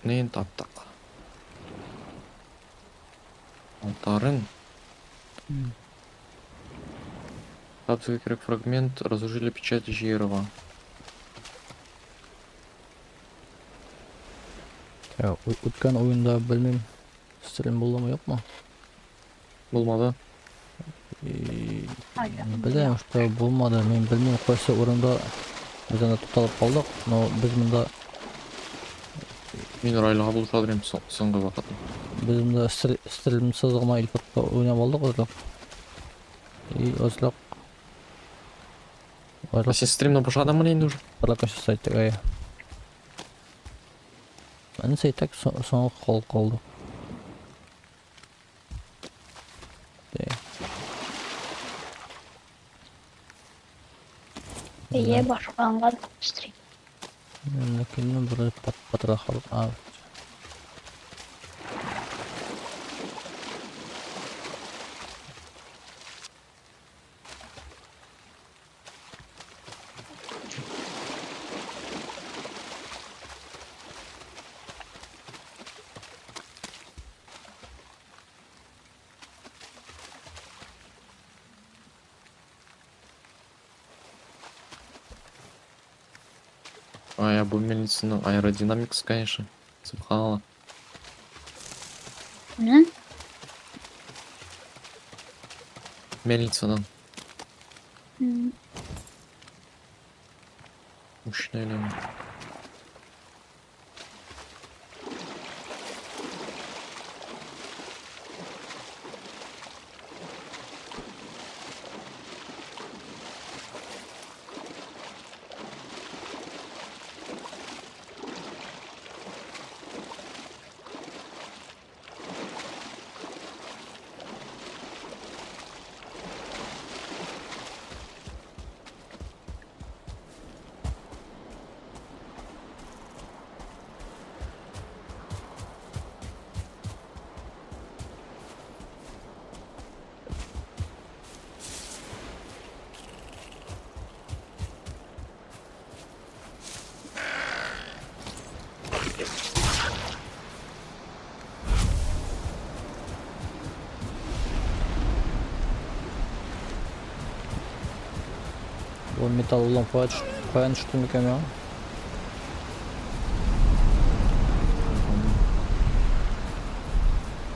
Нен таптык. Алтарын. Таптык кирәк фрагмент, разрушили печать Жирова. Ә, үткән уенда белмим, стрим булдымы, юкмы? Булмады. И, Беләм, что булмады. Мин белмим, кайсы урында без анда тукталып калдык, но без монда Мин Райлга булыша идем соңгы вакытта. Без монда стримсыз гына Илфатка уйнап алдык азрак. И азрак А азрак син стримны башладыңмы инде уже? Прокачаться иттек, әйе. Әнисә и так соңгы кал калды. Әйе, башланган стрим. Ләкин бер патра халык. А, А я бу мельницаның аэродинамикасы, конечно. Субханалла. Менә. Мельницаның. М, Мощный элемент. Бу металлолом каян төште микән миңа?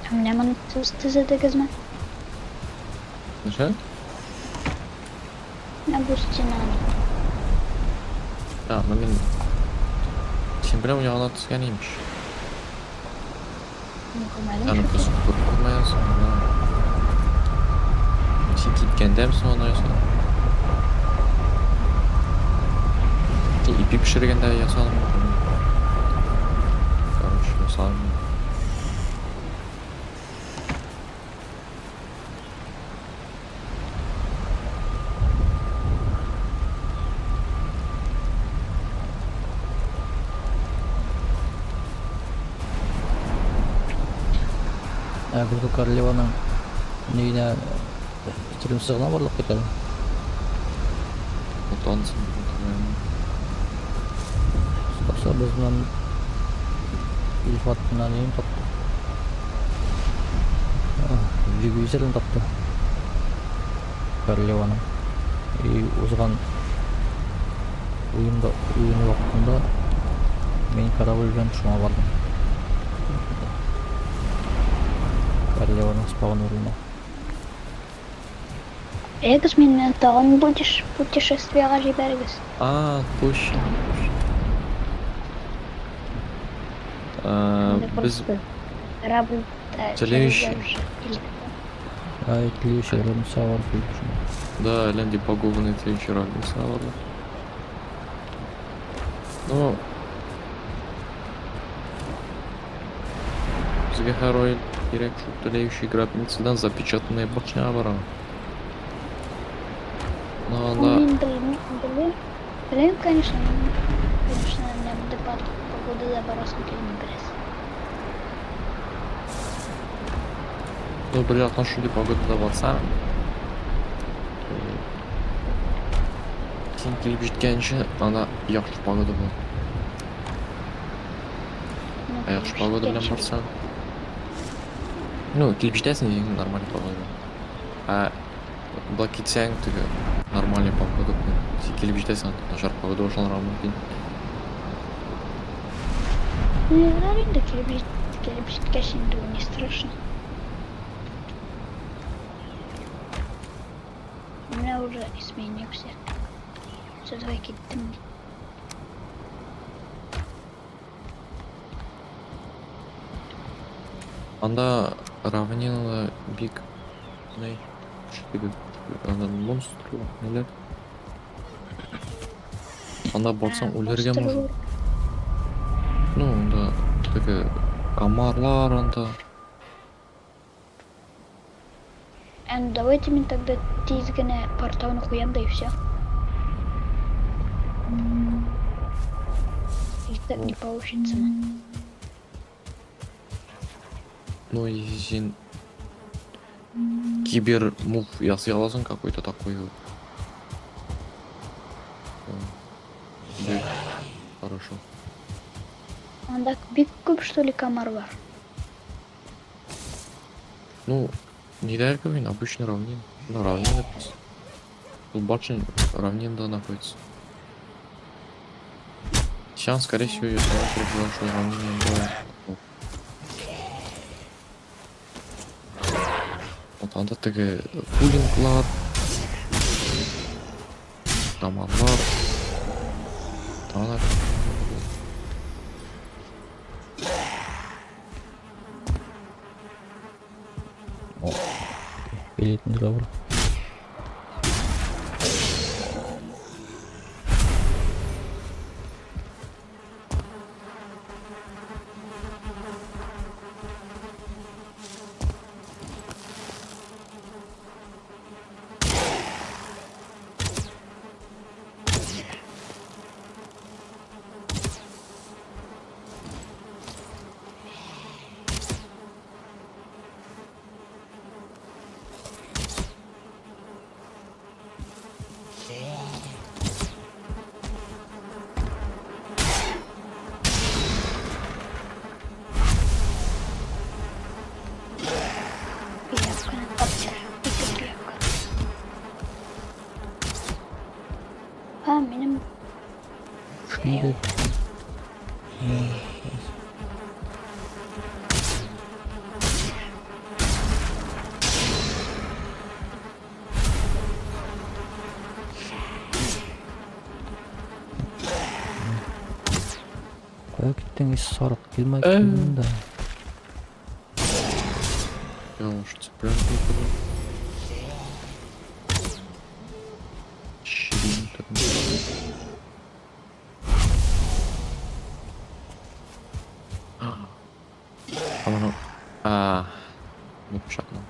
Ә менә моны сез төзедегезме? Нәрсә? Менә бу стенаны. А, ну мин син белән ягына төзгән имеш. Мин күрмәдем Аны шикелле. без күреп күрмәгәнсең, да. Син киткәндәме соң аны ясадың? Син ипи пешергәндә ясадың. Короче, ясадым. Ә Гүзәл Королеваның нигенә стримсыз гына барлык китә. Отансың. Тапса без белән Илфат белән нин тапты. Вигвизерын тапты. Королеваның. И узган уенда уен вакытында мин корабль белән шуңа бардым. Королеваның спаун урынына. Эгез, мине тагын путешествиегә җибәрегез. А, точно. А, Инде без просто корабль Тлеющий. Ай, тлеющий гробница бар килеп шуңа. Да, Ленди погубленный тлеющий гробница ладно. Ну, безгә һәр ай кирәк шул тлеющий гробницадан запечатанная башня бара. Но анда Мин белмим, белмим. Белмим, конечно, мин, конечно, менә монда погодада барасым килми бераз. Ну, бер яктан шундый погодада барсаң, син килеп җиткәнче, анда яхшы погода була. Ну. Ә яхшы погода белән барсаң, ну, килеп җитәсең дигән нормальный погода. Ә болай китсәң, теге нормальный погода белән син килеп җитәсең, начар погода башланырга мөмкин. Ну, ярар инде килеп җит, килеп җиткәч инде ул не страшно. Менә уже изменился. Сезгә киттем мин. Анда равнинада бик ни теге анда монстрлар, ниләр. Анда барсаң үләргә можно. Ну, анда теге комарлар анда. Ә ну давайте мин тогда тиз генә порталны куям да и все. И так не получится. Ну, если син кибер мув ясый аласың какой-то такой вот. Бик хорошо. Анда бик күп что ли комар бар. Ну, ниләр күп инде, обычный равнин. Ну, равнина просто. Ул башен равнинда находится. Сейчас, скорее всего, я сразу что равнина. Вот анда теге пулинглар, комарлар. Тагын О, билетный договор. Пиявканы таптыр. Ике пиявка. А, минем Шундый. Кая киттең, ис сарык? Килмә килдең дә. Я уж цыпленка упаду. Щерин так. А моно... А, ну пышакны.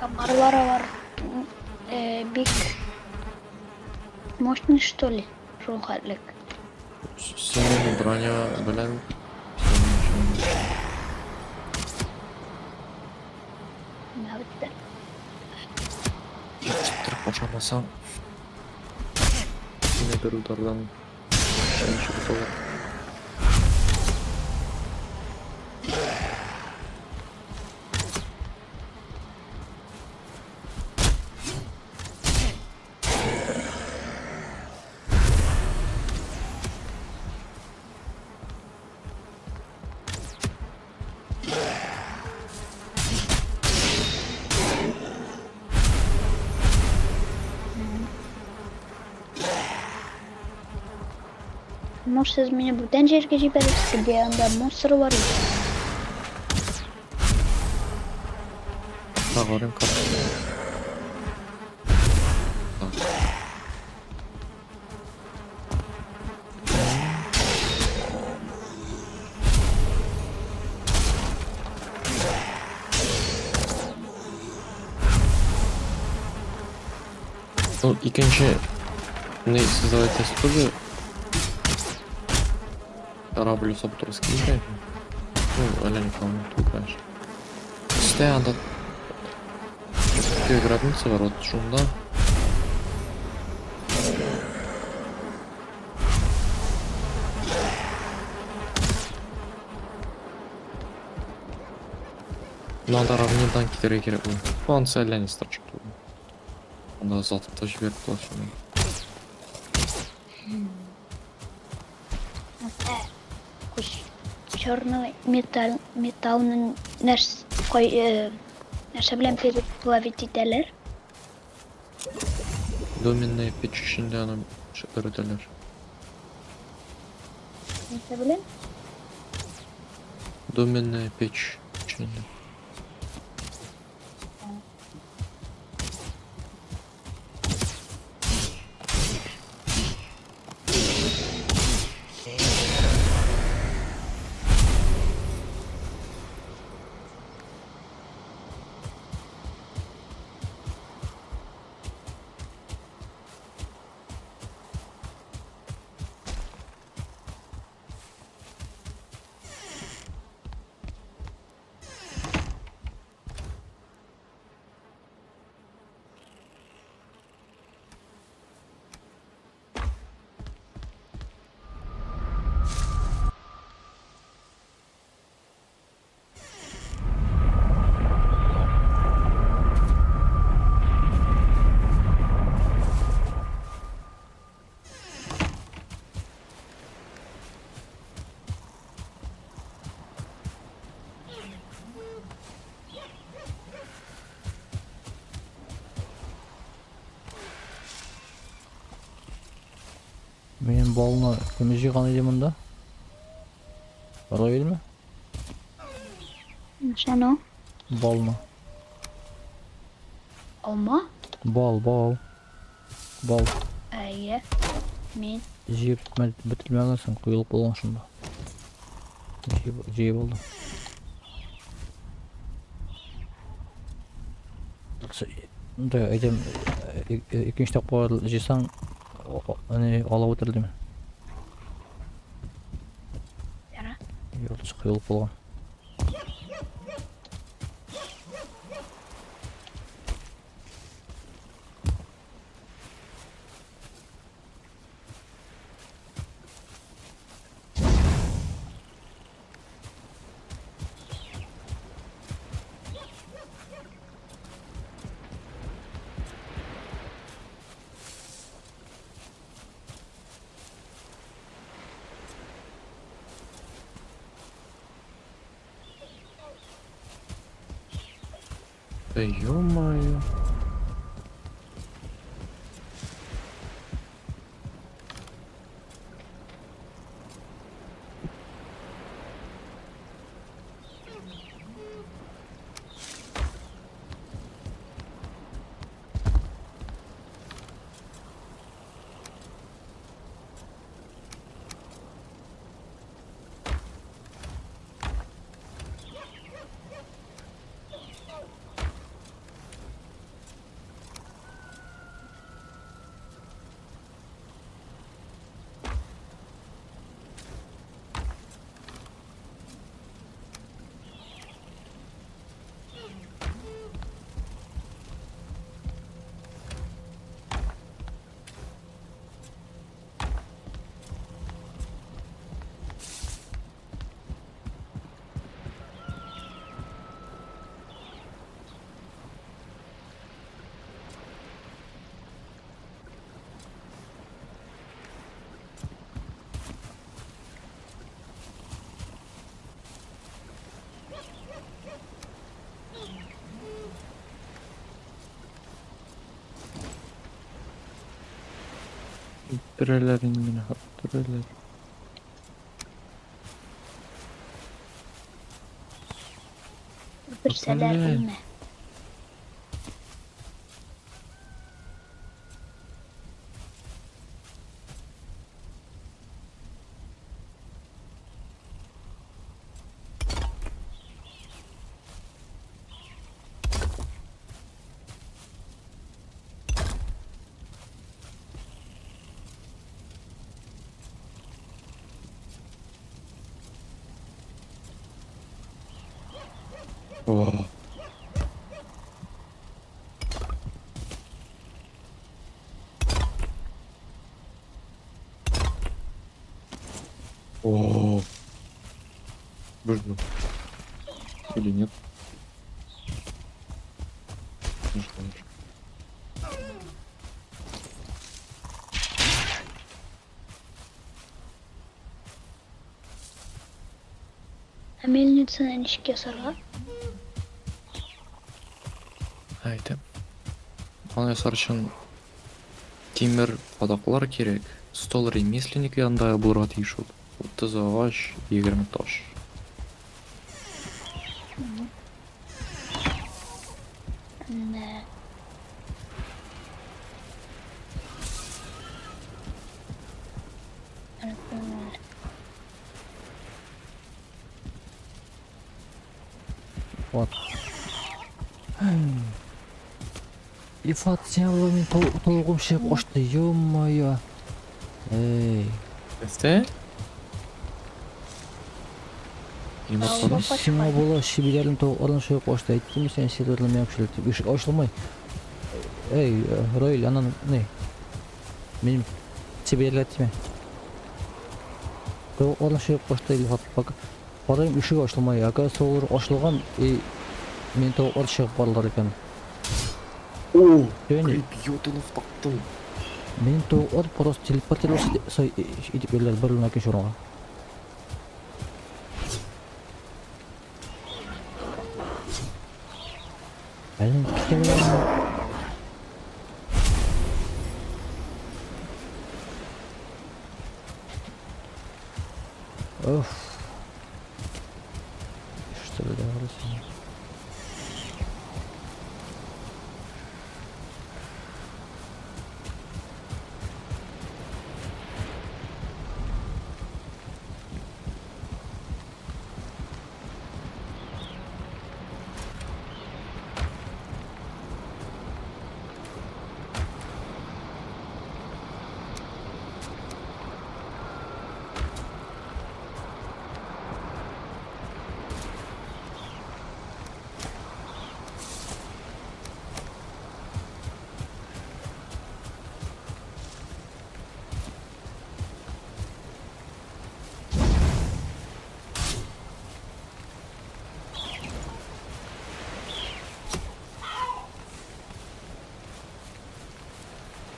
Комарлар алар бик мощный что ли шул хәтлек. Синең броня белән Менә бетте. Торып ашамасаң, сине бер удардан чәнчеп аталар. Может, сез мине бүтән җиргә җибәрерсез, где анда монстр бар иде. Так, карыйм карта. Так. Ну, икенче не создавать тоже корабль ясап торасы килми, конечно. Ну, әллә ни калмый түгел, конечно. Өстә анда ике гробница бар, вот шунда. Мынада равнинадан китәргә кирәк була. Ну, анысы әллә ни страшно түгел. Анда озатып та җибәреп була шуны. Черный металл, металлны нәрс, кой, нәрсә белән переплавить итәләр? Доменная печь эчендә аны өйрәтәләр. Нәрсә белән? Доменная печь эчендә. Минем балны кем җыйган иде монда? Равилме? Нәрсәне? Балны. Алма? Бал, бал. Бал. Әйе. Мин. Җыеп бетермәгәнсең, коелып булган шунда. Җыеп, җыеп алдым. Да, әйтәм, икенче тапкыр җыйсаң, аны алып үтер дим. Яра. Яртысы коелып булган. Да ё-моё. Үтерәләр инде мине, үтерәләр. Үтерсәләр Блин. үлмә. О. О. Выжил. Или нет? Ну что ж. Ә мельницаны ничек ясарга? Әйтәм. Аны ясар өчен тимер кадаклар кирәк. Стол ремесленник янында булырга тиеш ул. 30 агач, 20 таш. Менә. Вот. Илфат, сиңа була мин тавыгым чыгып качты, ё-моё. Эй. Нәрсә? Йомырканы? Сиңа була чебиләрнең тавыкларын чыгып качты. Әйттем мин сиңа серверлар миңа көчле дип. Ишек ачылмый. Эй, Ройл, анан ни? Минем чебиләргә тимә. Тавыкларын чыгып качты Илфат. Пока карыйм, ишек ачылмый. Оказывается, алар ачылган и минем тавыклар чыгып бардылар икән. О, Сен гриб йотынов таптым. Минем тавыклар просто телепортироваться итеп йөриләр бер урыннан икенче урынга. Әле китә беләм. Оф. Что ли, да,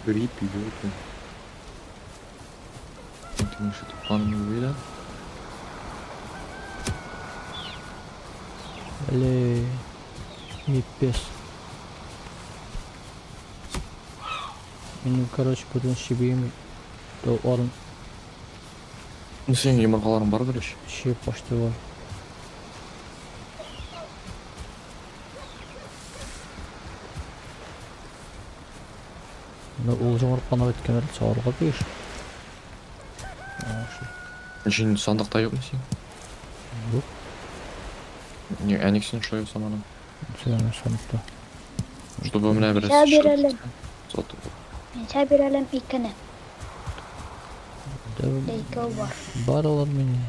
Гриб йотын. Ты что план не увидел? Әле пипец. Минем, короче, бүтән чебием тавыкларын Ну, синең йомыркаларың бардыр ич. чыгып качты бар. Ну, ул йомырканы бит кемдер чыгарырга тиеш. Өчен сандыкта юкмы син? Юк. Не, ә ник син шулай ясамадың? Син сандыкта. Чтобы менә бераз Сиңа бирәлем. Сатып. Мин сиңа бирәлем икене. Да, Икәү бар. бар алар мине.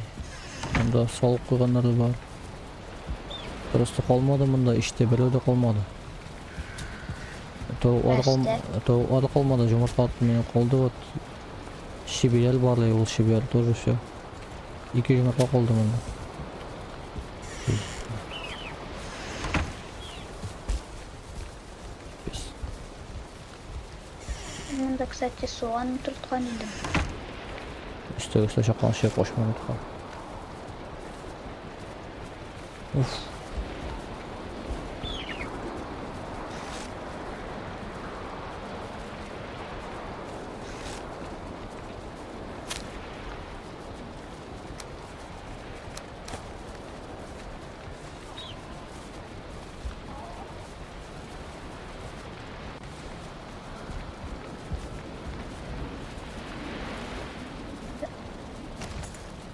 Анда салып куйганнар да бар. Просто калмады монда, эчтә берәү дә калмады. Тавыклар калмады, йомырка минем калды вот. Чебиләр бар, ул чебиләр тоже все. Ике йомырка калды монда. Пес. Монда, кстати, суган утырткан идем. Өстәге чаккан чыгып качмады торган. Уф.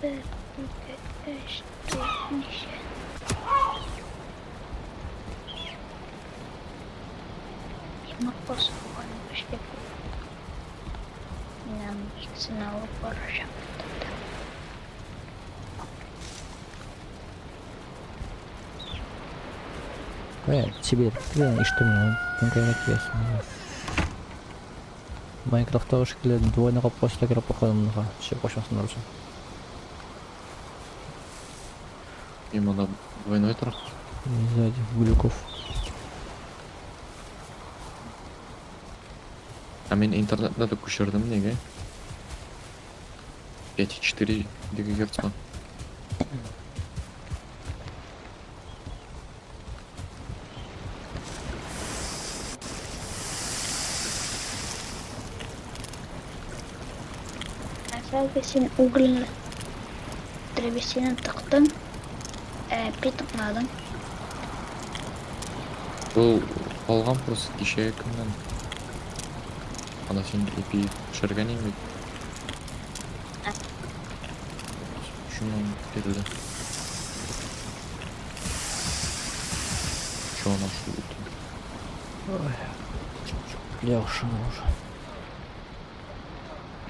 Бер, ике, өч, дүрт, ничә. Йомырка суган эшләп. Мин аның икесен алып барачак. Тогда. Э, тебе дигән ишеттем мин. Кемгә киләсең? Майнкрафттагы шикелле двойной капка өстә кереп куйдым монда. Төшеп качмасыннар өчен. И монда двойной тора. Сзади глюков. А мин интернетны да күчердем нигә? 5,4 гигагерцка. Әгәр син угольне древесина тыктың, ә пи тыкмадың. Ул калган просто кичәге көннән. Ана син ипи пешергән идең бит. Шуннан бирелде. Чона шул үтте. Яхшы уже.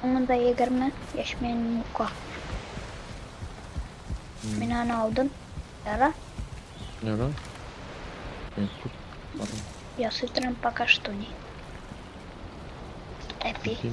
Монда 20 ячмень мука. Мин аны алдым. Яра, Нәгә? Мин күп барым. ясый торам пока что не. Әпи. Ипи.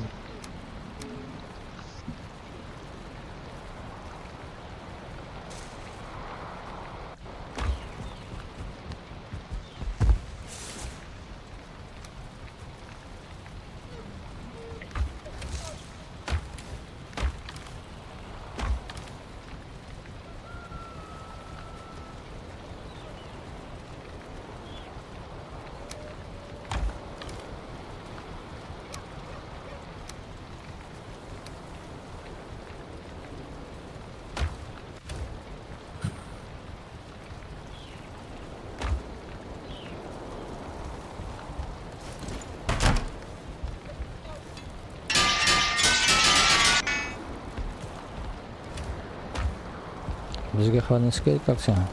Безгә хәнес кирәк как сиңа?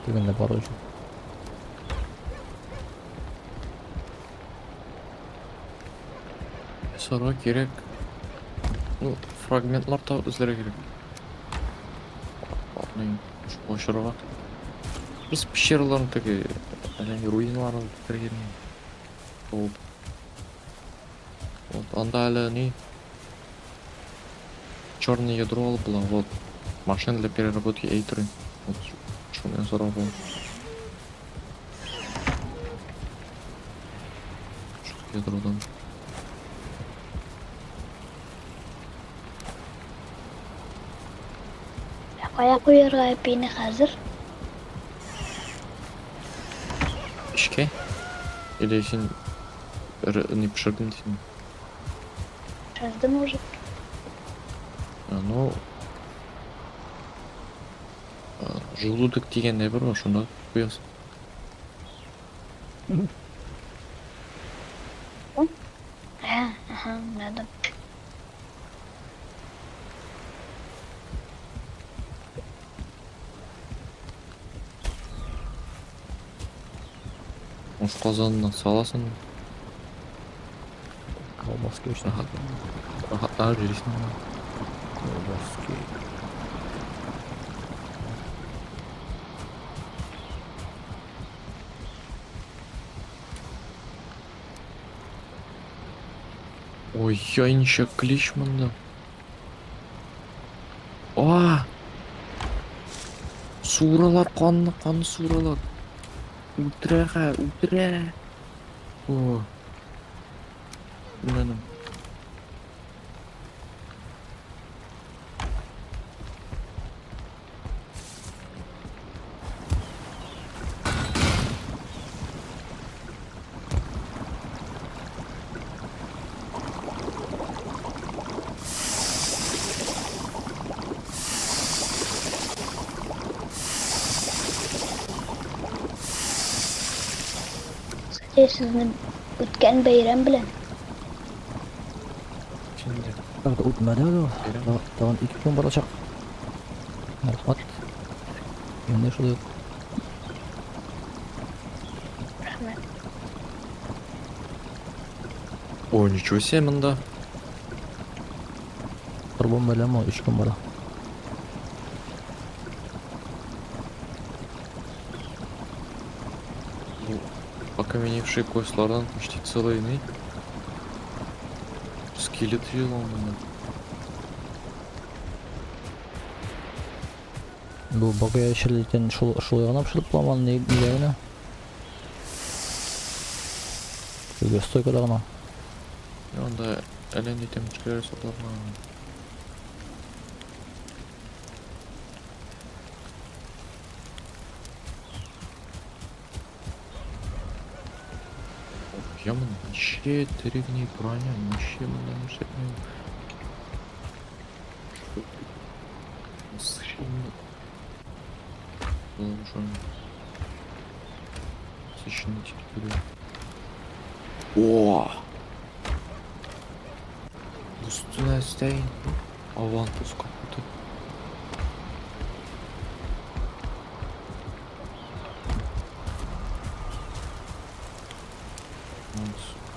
Дигәндә бару өчен. Сорау кирәк. Ну, фрагментлар табып эзләргә кирәк. Ни, очырга. Без пещераларны теге әллә ни руиналарны кергән. Вот. Вот анда әле ни черное ядро алып була. Вот. Машина для переработки эйтры. Вот шуны сорау була. Шул ядродан. Ә кая куярга әпине хәзер? Эчкә? Или син не пешердең дисең? Пешердем уже. А, ну желудок дигән әйбер бар, шунда куясың. Ә, аһа, аңладым. Ашказанына саласың, Колбаски өчен. Ага. рәхәтләнеп йөрисең. Колбаски. Ой, я ничә клещ монда. А! Суралар, канны, канны суралар. Үтерә, хә, үтерә. О. Менә. Кстати, сезне үткән бәйрәм белән. Şimdi Так, үтмәде әле ул. бәйрәм. Тагын ике көн барачак. Рәхмәт. Инде шулай ук. Рәхмәт. Ой, ничего себе монда. Корбан бәйрәме өч көн бара. Окаменевшие костьлардан почти целый ни. Скелет җыелган монда. Бу бакыя эчерелтен шул шул ягына пешереп буламы ни нигә генә? Теге стойкада гына. Анда әллә ни тәмлечкәләр сакланган. Яман ничә древний броня, ничә монда нәрсә Должен. Насыщенная территория. О! Пустая стейн. Авантус какой-то.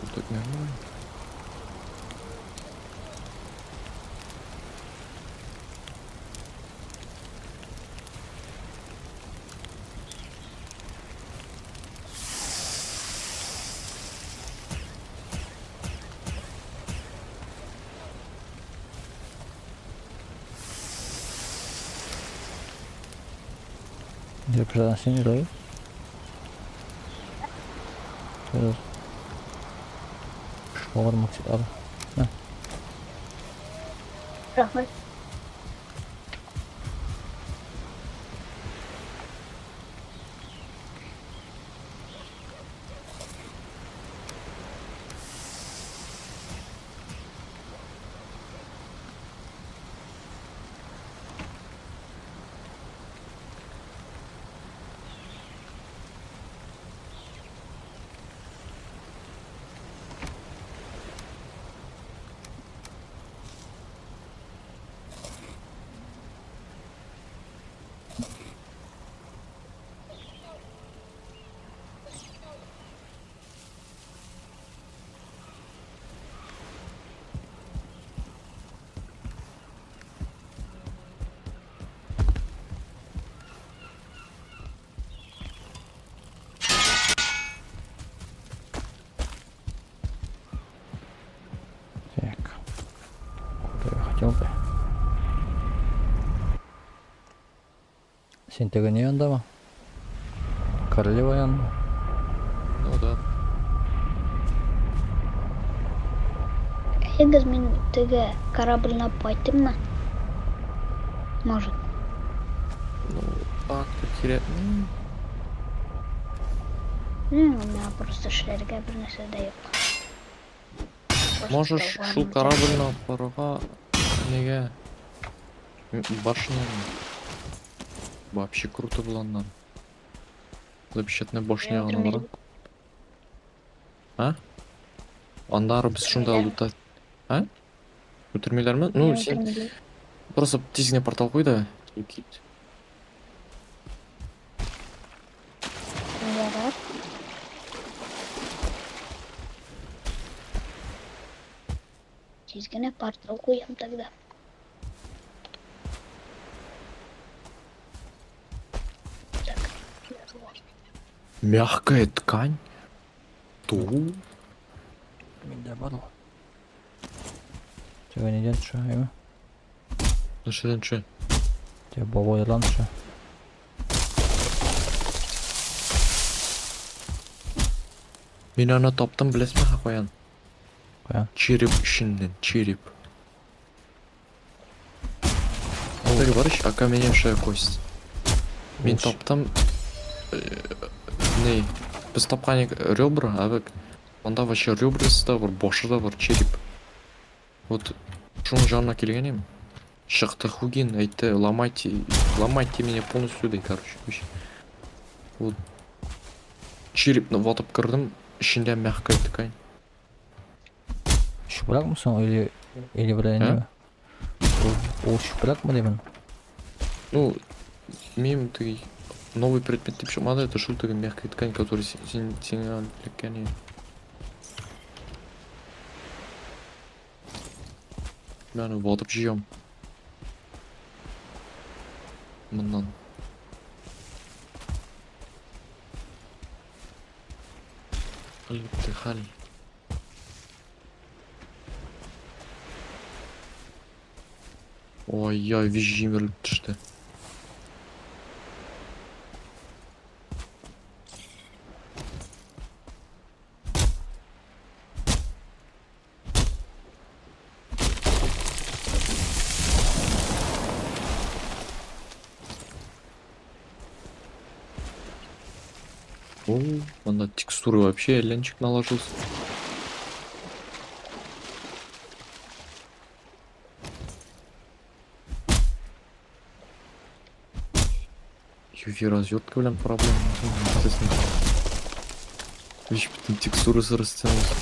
Вот так нормально. Ничек пешерәсең син, Раил? Хәзер. Шаурма ал. Рәхмәт. Так. Куда я хотел бы? Син теге ни янындамы? Королева янында. Ну да. Әйдәгез мин теге корабльне алып кайтыйм на. Может. Ну, так кирәкми. Миңа просто эшләргә бер нәрсә дә юк. Просто Можешь шул тауларны корабльне алып барырга нигә? Башня. Вообще круто было аннан. Запечатанная башня Мин гына бара. А? Аннары без шунда Үтермиләр. лутать. А? Үтермиләрме? Ну, син Үтермиләр. просто тиз генә портал куй да и кит. Ярар. Тиз генә портал куям тогда. Так. Мягкая ткань? Ту? Миндә бар ул. Теге нидән төшә, әйме? Нәрсәдән төшә? Теге бабайлардан төшә. Мин аны таптым, беләсеңме, ха каян? Каян? Череп эченнән, череп. Теге бар ич, окаменевшая кость. Мин Ул таптым ни, без тапкан идек ребра, ә бит анда вообще ребрасы да бар, башы да бар, череп. Вот шуның жанына килгән идем. Чыкты Хугин, әйтте, ломайте, ломайте меня полностью, ди, короче. Вообще. Вот черепны ватып кердем, эчендә мягкая ткань. Чүпрәкме соң или или берәр Ә? нәмә? Ул ул чүпрәкме димен? Ну, мин теге новый предмет дип чыкмады, это шул теге мягкая ткань, который син сиңа эләккән иде. Мин аны ватып җыям. Моннан. хәл. Ой-ой, вич җимерелеп төште. О, анда текстуры вообще әллә ничек наложился. UV развертка белән проблема. Естественно. Вич бөтен текстурасы растянулся.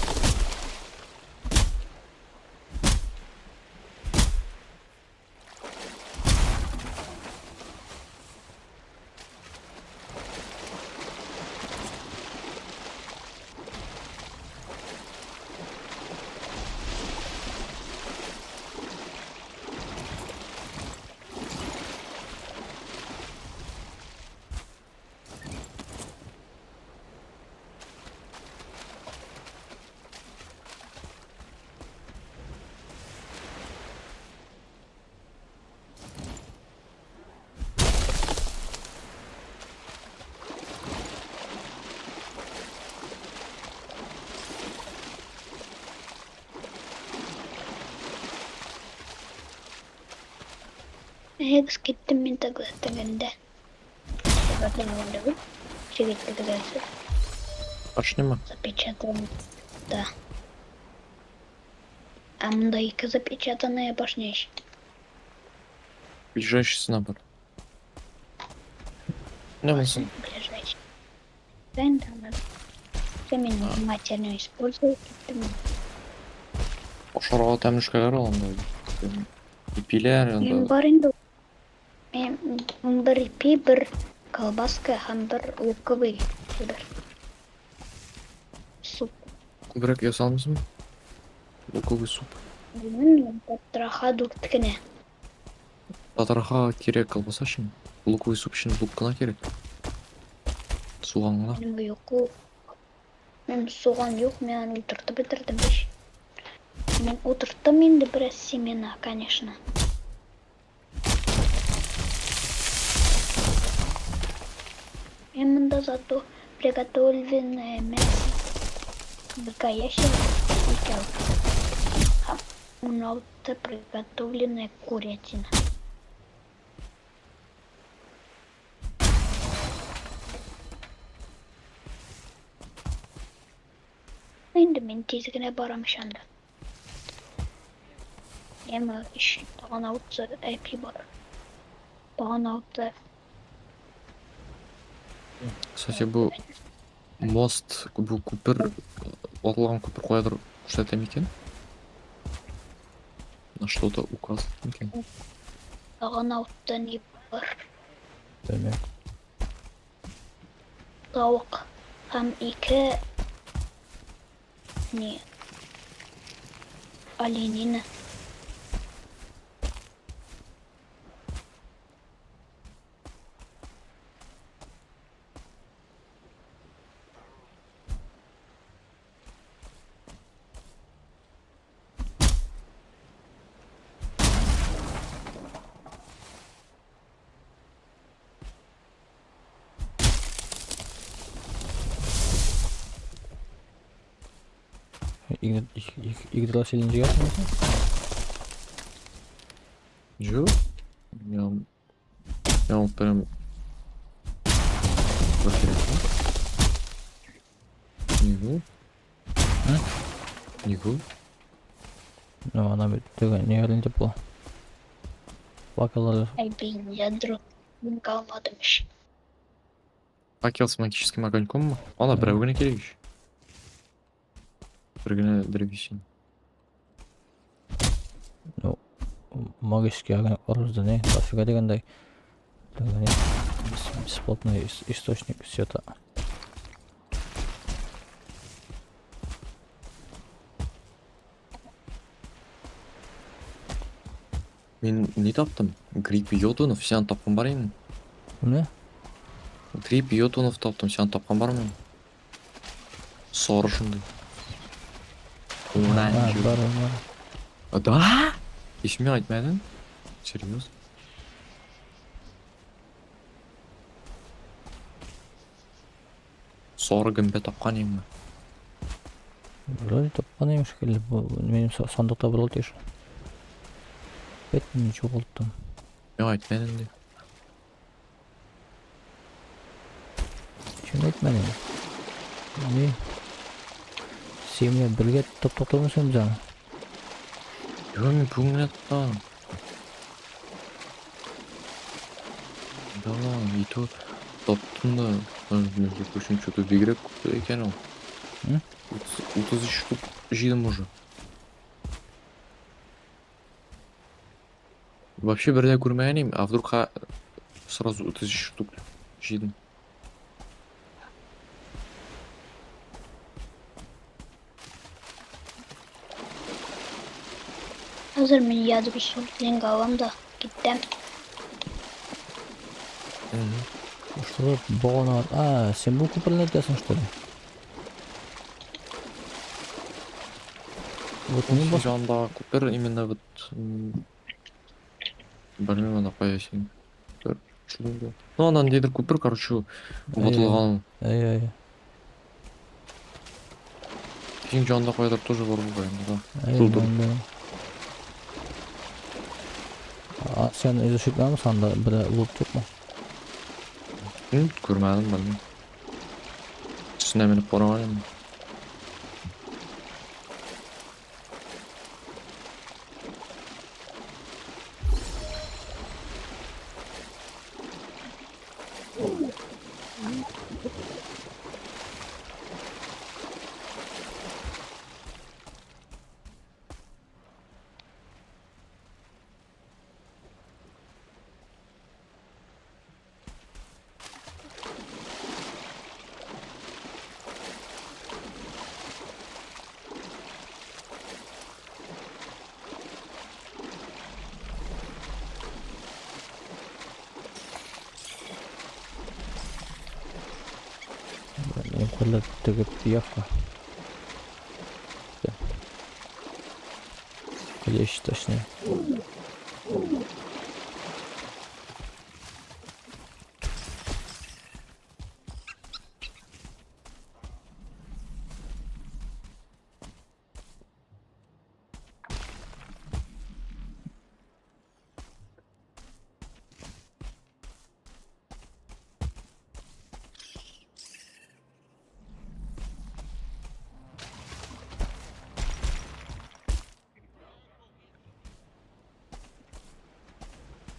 Әйдәгез, киттем мин тогда тегендә. Чигиттегез әле. Башняма? Запечатан. Да. А монда ике запечатанная башня еще. Ближайший снабр. Не булсын. Ближайший. Да, мин внимательно использую. Киттем. Ашарга тәмлүшкәләр ал анда. Ипиләр Мин анда. бар инде. Мин бер ипи, бер колбаска һәм бер луковый бер. Суп. Күбрәк ясалмыйсыңмы? Луковый суп. Белмим, татраха дүрт кенә. Татарга кирәк колбаса өчен. Луковый суп өчен лук кына кирәк. Суган гына. Минем юк ул. Минем суган юк, мин аны утыртып бетердем ич. Мин утырттым инде бераз семена, конечно. Мин монда зато приготовленное мясо. Бер ящик икәү. Һәм 16 приготовленная курятина. Инде мин тиз генә барам анда. Яме өч тагын алты әпи бар. Тагын алты. Кстати, бу мост, бу күпер, ватылган күпер каядыр күрсәтә микән? На что-то указывает микән? Тагын алты ни бар. Белмим. Тавык һәм ике ни оленина. Yggdrasil'in yapmıyorsun? Юк. Я прям кирәк. Нигә? Нигә? Ну, ана бит теге нигә дип була. Факеллар. Ай, блин, ядро. Мин калмадым ич. Факел с магическим огоньком мы? Ана берәү генә кирәк ич. Бер генә древесина. Ну, магический огонек бар бездә не? Дофига дигәндәй. Теге не? Бесплатный источник света. Мин ни таптым? Гриб йотунов, син тапкан бар идең? Менә? Гриб йотунов таптым, син тапкан бармы? Сары шундый. А, Оранжевый. бар, бар. А, да? Һич миңа әйтмәдең? Серьезно? Сары гөмбә тапкан идеңме? Вроде тапкан идем шикелле. Бу минем сандыкта бар ул тиеш. Опять мин югалттым. Миңа әйтмәдең ди. Чын әйтмәдем. Ни? Син белән бергә таптык түгелме соң без аны? Юк, мин бүген генә тоттым. Да, и то таптым да. Между прочим, что-то бигрәк күп икән ул. М? 33 штук җыйдым уже. Вообще бер дә күрмәгән идем, а вдруг сразу 33 штук җыйдым. Хәзер мин ядро суртлинг алам да китәм. Мгм. Что за багана? А, син бу күперне әйтәсең, что ли? Вот мин бас Җандагы күпер именно вот белмим аны кая син. Күпер, шунда. Ну, аннан ниндидер күпер, короче, ватылган. Әй, әй, Синең җанда каядыр тоже бар бугай инде, да. әй, Шулдыр. мен беләм. А, син изучить итмәдеңме анда бер лут юкмы? Күрмәдем, белмим. Өстенә менеп караган идем. Минем кулда теге пиявка. Да. Клещ, точнее.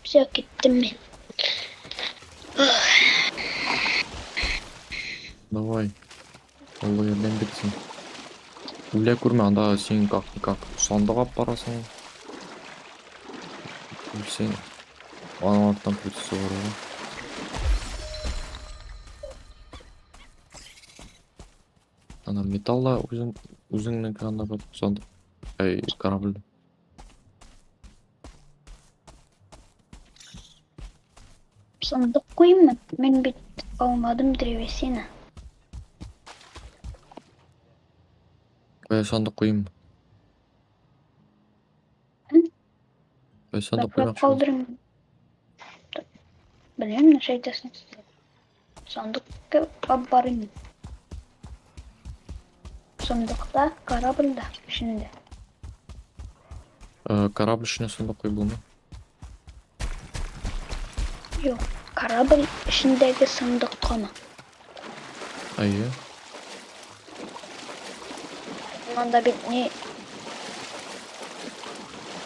Все, киттем мин. Давай. Алла ярдәм бирсен. Үлә күрмә, анда син как-никак сандык алып барасың. Үлсәң, аның артыннан придется барырга. Ана металл да үзең үзеңнеке анда бар сандык. Әй, корабль. Сандык куйыйммы? Мин бит алмадым древесина. Кая сандык куйыйм? М? Кая сандык Баклап куймакчы? калдырыйм. Белмим, нәрсә әйтәсең. Сандыкка алып барыйм. Сандыкта, корабльдә, эчендә. Корабль эченә сандык куеп булмый. Юк, корабль эчендәге сандыккамы? Әйе. Монда бит ни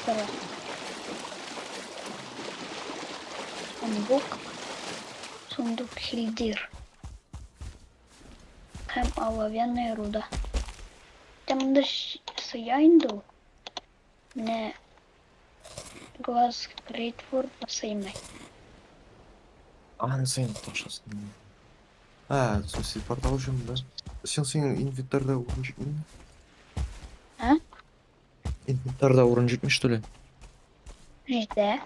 тора? Сундук. Сундук Хильдир. Һәм оловянная руда. Там монда сыя инде ул. Менә глаз Грейтфорд сыймый. Аны син ташасың. А, в смысле, портал да? Син синең инвентарьда урын җитми? А? Инвентарьда урын җитми, что ли? Җитә.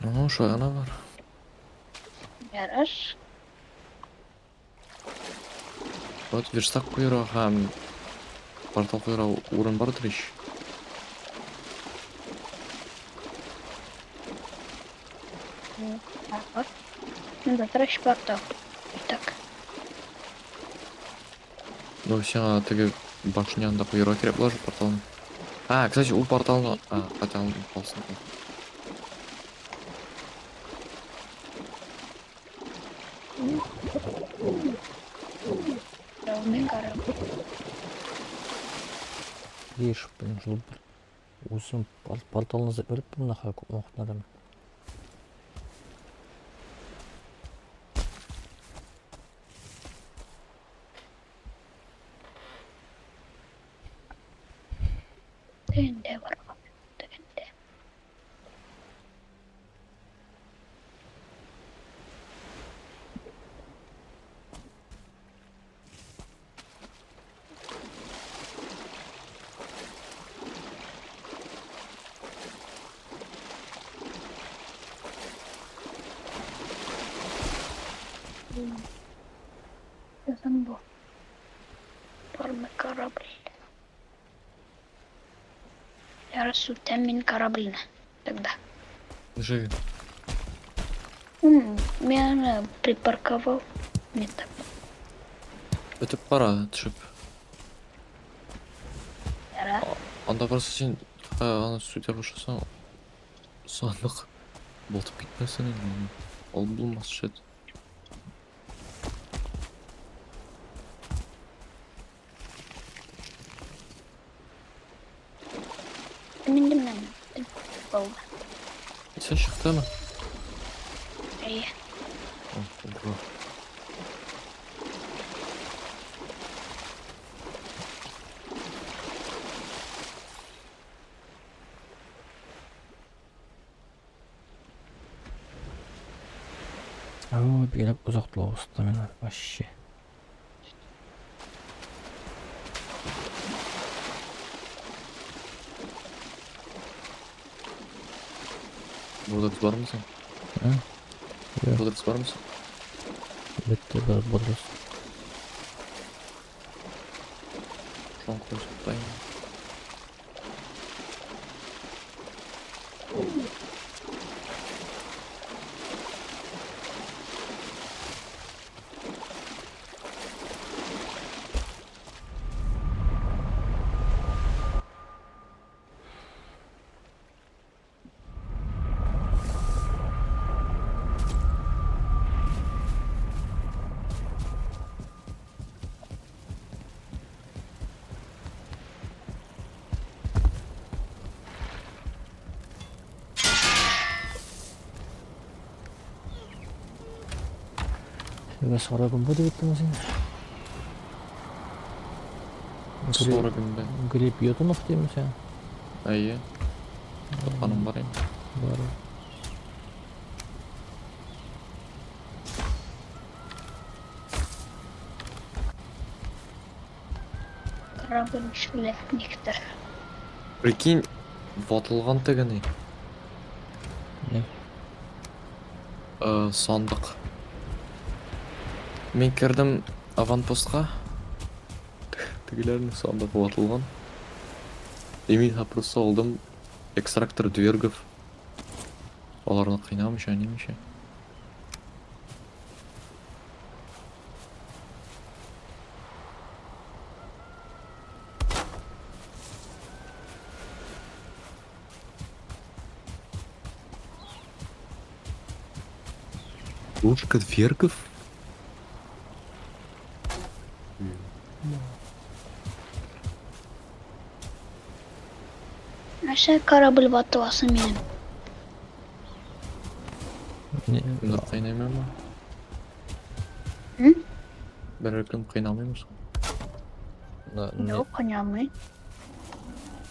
Ну, шулай гына бар. Ярар. Вот верстак куярга һәм Портал куярга урын бардыр ич. Бар. Монда тырыш портал. Так. Ну, сиңа теге башня янында куярга кирәк була шул порталны. А, кстати, ул порталны... А, хотя ул калсын. Мин корабль. Еш, блин, шул бер үзем порталны эзләп йөреп нахуй күп вакытларым. Тегендә бар. Тегендә. Yazan bu. Бармы корабль. Ярасу мин корабльны. Тогда. Живи. Мин припарковал. Не так. Бетеп кара, төшеп. Яра. Анда просто син аны сүтә башласаң, сандык батып китмәсен инде. Ул булмас шит. Миндем мен. Булды. Син чыктымы? Әйе. О, ура. Ой, бигрәк озак узды миңа вообще. Бурдекс бармы соң? Ә? Юк. Бурдекс бармы соң? Бетте бер бурдекс. Шуны күрсәтәйм. Сезгә соры гөмбә дип әйттеме син? Соры гөмбә. Гриб йотунов димме син? Әйе. Тапканым бар инде. Бар. Корабль шляпниктер. Прикинь, ватылган тегене. Не? Сандык. Мин кердем аванпостка. Тегеләрнең сандыгы ватылган. И мин просто алдым экстрактор двергов. Аларны кыйнамыйча, нимичә. Ложка двергов? Нәрсә корабль ватыласы минем? Не? Кемдер кыйнамыймы? М? Берәр кем кыйнамыймы соң? Не. Юк, кыйнамый.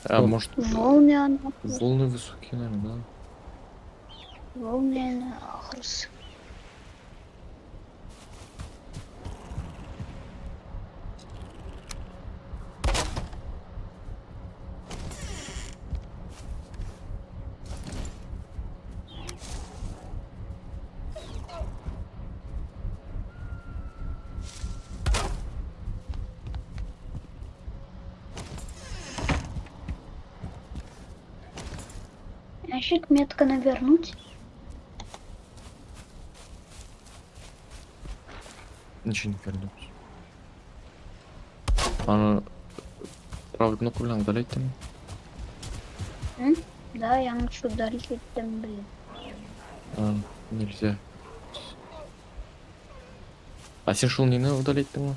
А, может, Волны ана. волны высокие, наверное, да? Волны ахрысы. Ничек метканы вернуть? Ничего не вернуть. Аны правый кнопка белән удалить итәм. М? Да, яңлыш удалить иттем, блин. А, нельзя. А син шул нине удалить иттеңме?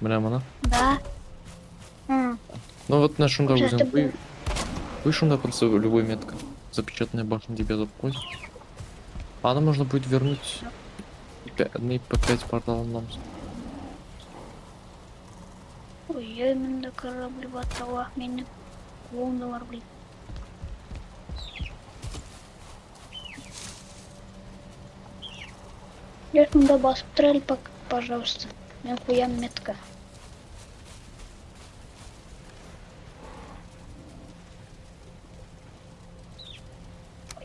Менә моны. Да. М, Ну вот на шунда Уже үзең это куй. Куй шунда просто любой метка. Запечатанная башня тебе язып куй. Аны можно будет вернуть по 5 порталам. Ой, монда корабль батала. Мине клоуналар, блин. Я шунда басып тор әле, пожалуйста. Мин куям метка.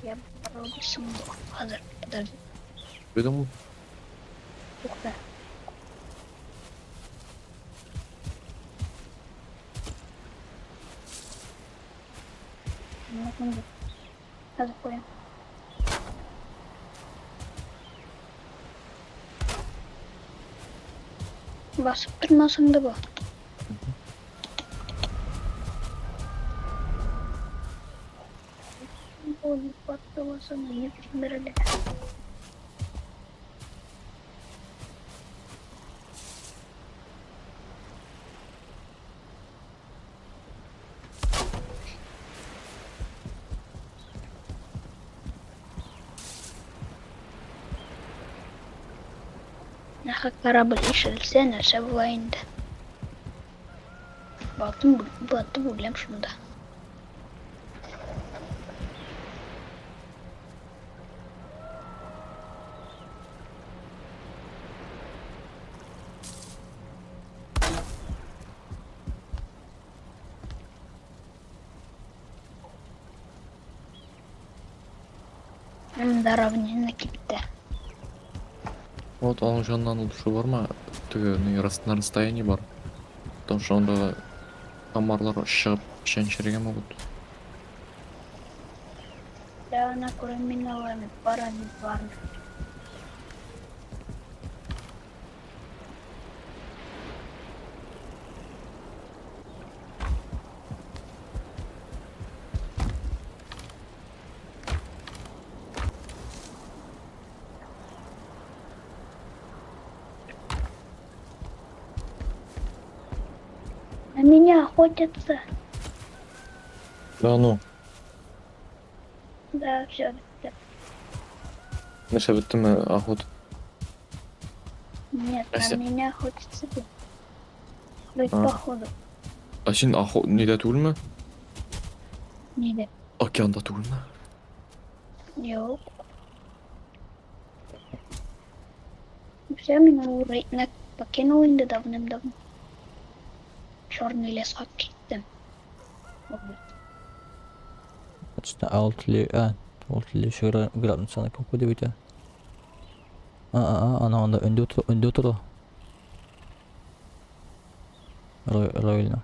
Я пробую. Хәзер, подожди. Куйдыңмы? Тукта. Хәзер куям. Басып тормасаң да була. Ой, батыласың, не бирелә. Нахак корабль ишелсә, нәрсә була инде? Батым, батып үләм шунда. Монда равнина китте. Вот аның яныннан лучше барма. Теге ни на расстоянии бар. Потому что анда комарлар чыгып чәнчергә могут. Да, ана күрә мин аларны бара бар. На меня охотятся. Да ну. Да, все. Да. Нәрсә беттеме охота? Нет, на Ася. меня охотятся. Быть А. походу. А син охот нидә түгелме? Нидә? Океанда түгелме? Юк. Все, мин ул рейдны покинул инде давным-давно. Черный леска киттем. Точно, алты градуса какой бит. А, ана анда өндә утыра, өндә утыра. Правильно.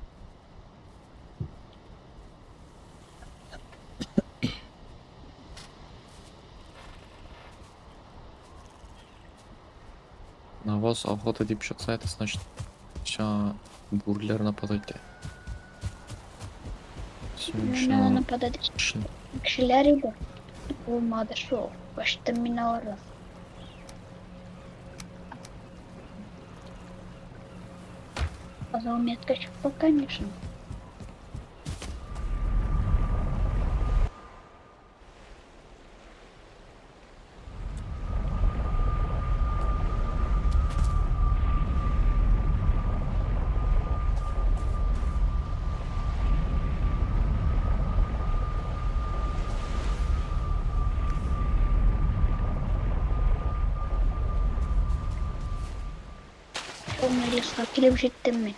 На вас охота дип чыкса, это значит, ща бүреләр нападать итә. Миңа нападать кешеләр иде. Булмады шул. Качтым мин алардан. Кызыл метка чыкты, конечно. Черный леска килеп җиттем мин.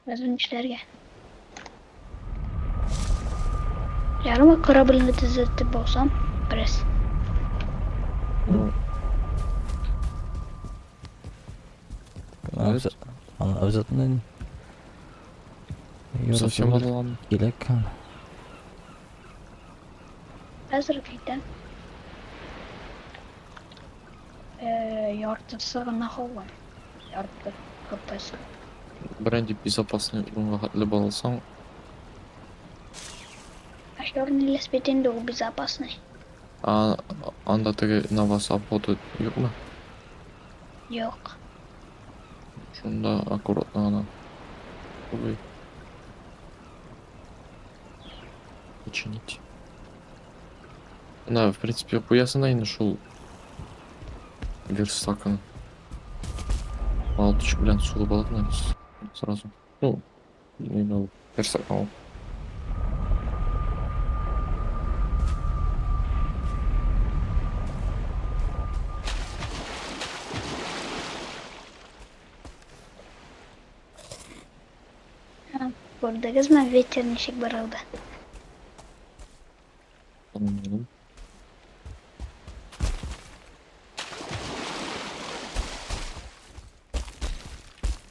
Хәзер нишләргә? Ярымы корабльне төзәтеп алсам, бераз. Ну, Аны обязательно. Совсем Ярты ватылган. Кирәк. Хәзер китәм. Яртысы гына калган. Ярты хпсы. Берәнди безопасный урынга хәтле барылсаң, А черный лес бит инде ул безопасный. а, анда теге на вас обходы юкмы? Юк. Шунда аккуратно гына. Ой. Починить. На, в принципе, куясың да инде шул верстакны. Алтыч белән сугып аласың әле сразу. Ну, не ул верстак ул. Күрдегезме, ветер ничек борылды? Anladım.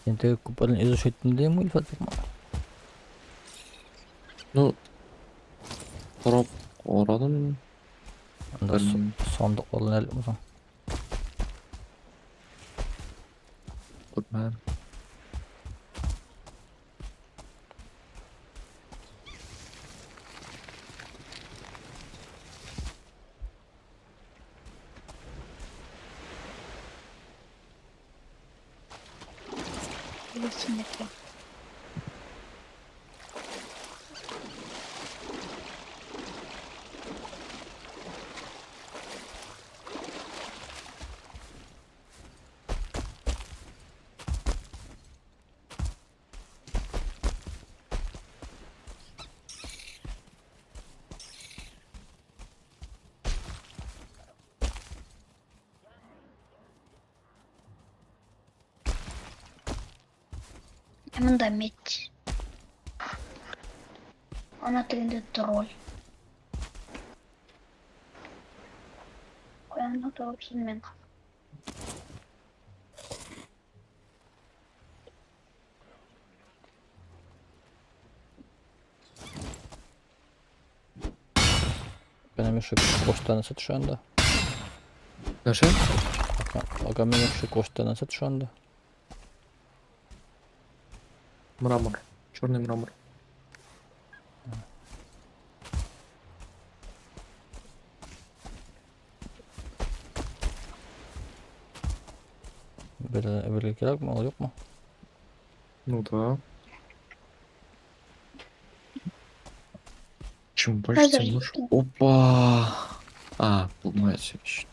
Син теге күперне изучать иттең димме, Илфат? Ну, карап карадым. Анда Белмим. сандыкларны әле булсаң. Күрмәдем. Белсенеке. Ә монда медь. Ана тегендә тролль. Каян утырыпсың мен? Менә шул коштан нәрсә төшә анда. Нәрсә? Ага, менә шул коштан нәрсә төшә анда. Мрамор. Черный мрамор. Бер бергә кирәкме, ул юкмы? Ну да. Чем больше, тем Хәзер лучше. Опа! А, ломается еще.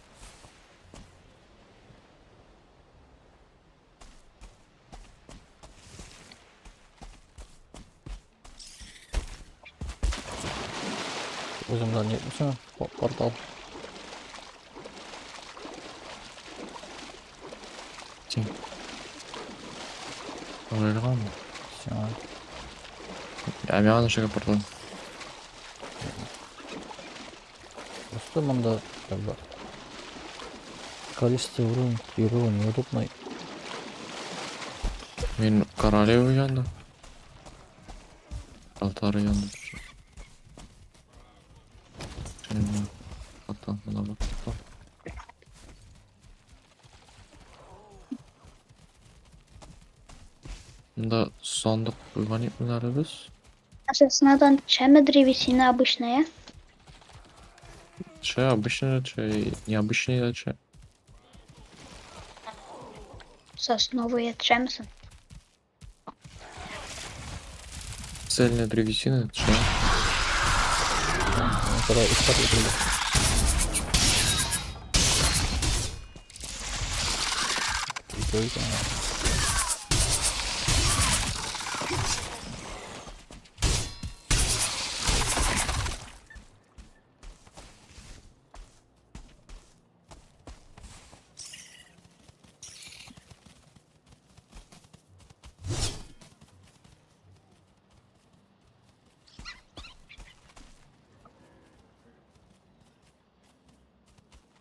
Үзең белән нитмисеңме? Портал. Син. Арылган. Сиңа. Ә миңа нәрсәгә портал? Просто монда как бы количество уровень йөрү неудобно. Мин королева янды. Алтары янды. Ата, мына бак. Монда сандык куйган идек без. А соснадан төшәме древесина обычная? Че, обычный, че, необычный, че. Сосновые төшәмесең? Цельная древесина, че? Когда искать утырды. Икәү икән.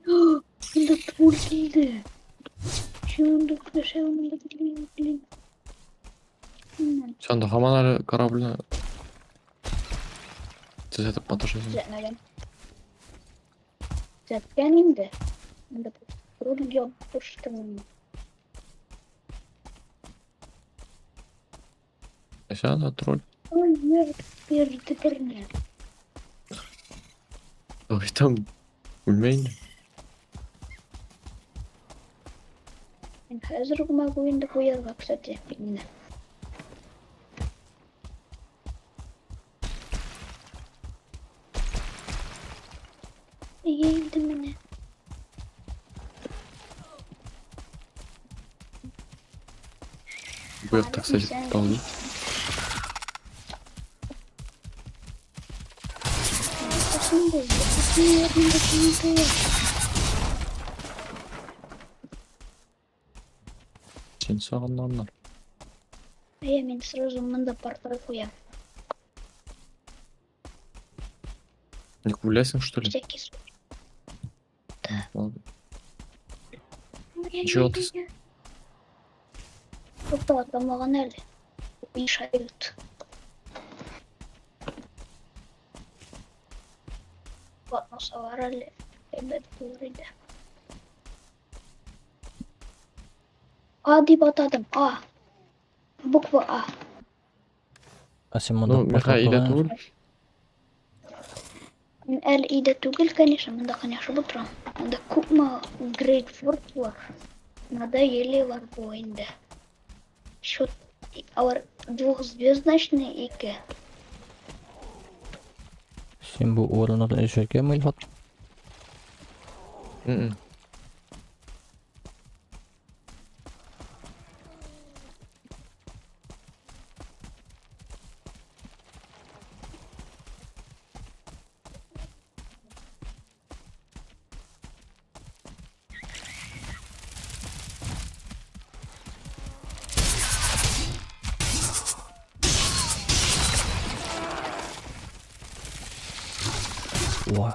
Монда тролль килде. Чынында нәрсә монда, блин, блин. миннән. Син анда һаман әле корабльне төзәтеп маташасың. Төзәтмәгән. Төзәткән инде. Монда руль ябыштым. Ә син анда тролль. Ой, нет, бирде берне. Ой, там үлмә инде. Мин хәзер үк могу инде куярга, кстати, мине. Әйе инде менә. Бу якта, кстати, тау. Син сагынганнар. Әйе, мин сразу монда портал куям. Ник үләсең, что ли? Всякий случай. Ладно. Ничего ты Тукта, атламаган әле. Мешают. Батмасалар әле. Әйбәт булыр иде. А дип атадым. А. Буква А. А син монда Ну, миңа өйдә түгел. Мин әле өйдә түгел, конечно, монда конечно утырам. Монда күпме грейпфрут бар. Надоели бу инде. Счет алар двухзвездочный ике. Син бу урыннарда эшләргәме, Илфат? Мм. Уа.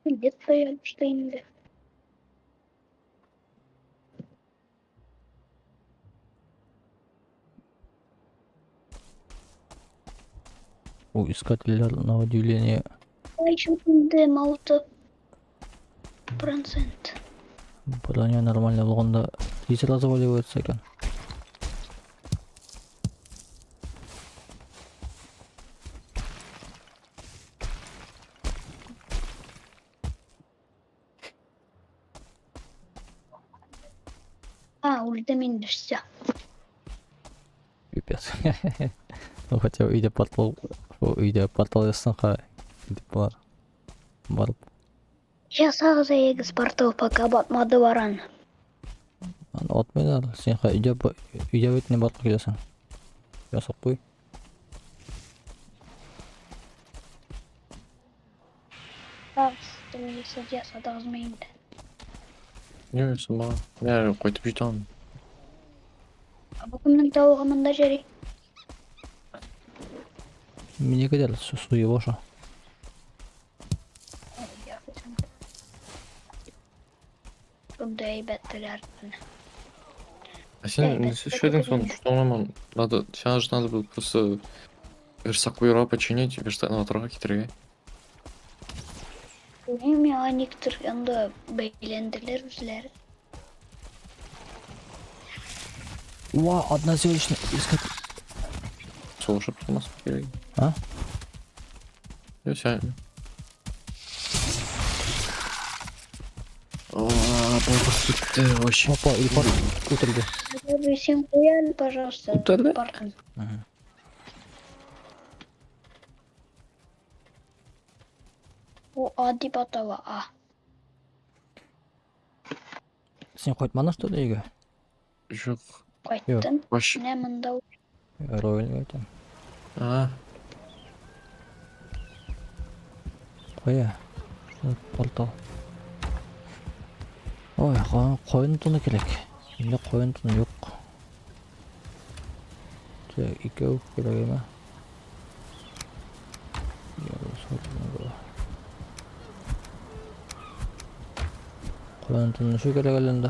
Где-то ябышты инде. У искательләр, на удивление, Ай, инде 6%. броня нормально булганда тиз разваливается икән. А, үлдем инде, все. Пипец. Ну хотя бы өйдә портал, өйдә портал ясаң ха, дип булар. Барып. Ясагыз әйегез портал, пока батмады варан. Аны атмыйлар. Син ха өйдә өйдә бит не барып киләсең. Ясап куй. Ясадыгызмы инде? Не, сама. Мин кайтып җитә алмыйм. А бу кемнең тавыгы монда йөри? Минеке дә суы баша. Шундай әйбәттеләр. А син Әйбәт, нәрсә эшләдең соң? бәт. Что аңламадым. Надо, сейчас же надо было просто верстак куярга починить, верстакны атырга китерергә. Белмим, миңа никтер анда бәйләнделәр үзләре. Уа, однозелочный искатель. Сугышып тормаска кирәк. А? Юк, син. О, бабыр китте вообще. Опа, Илфат үтерде. Абый, син куй әле, пожалуйста. Үтерде? Портал. Бу А дип атала, А. Син кайтмадың что ли өйгә? Юк. Кайттым. Вообще. Менә монда Ройльгә әйтәм. А, Кая? Шул портал. Ой, каен туны кирәк. Миндә каен туны юк. Так, икәү кирәк әмә. Куян ничек кирәк әле инде?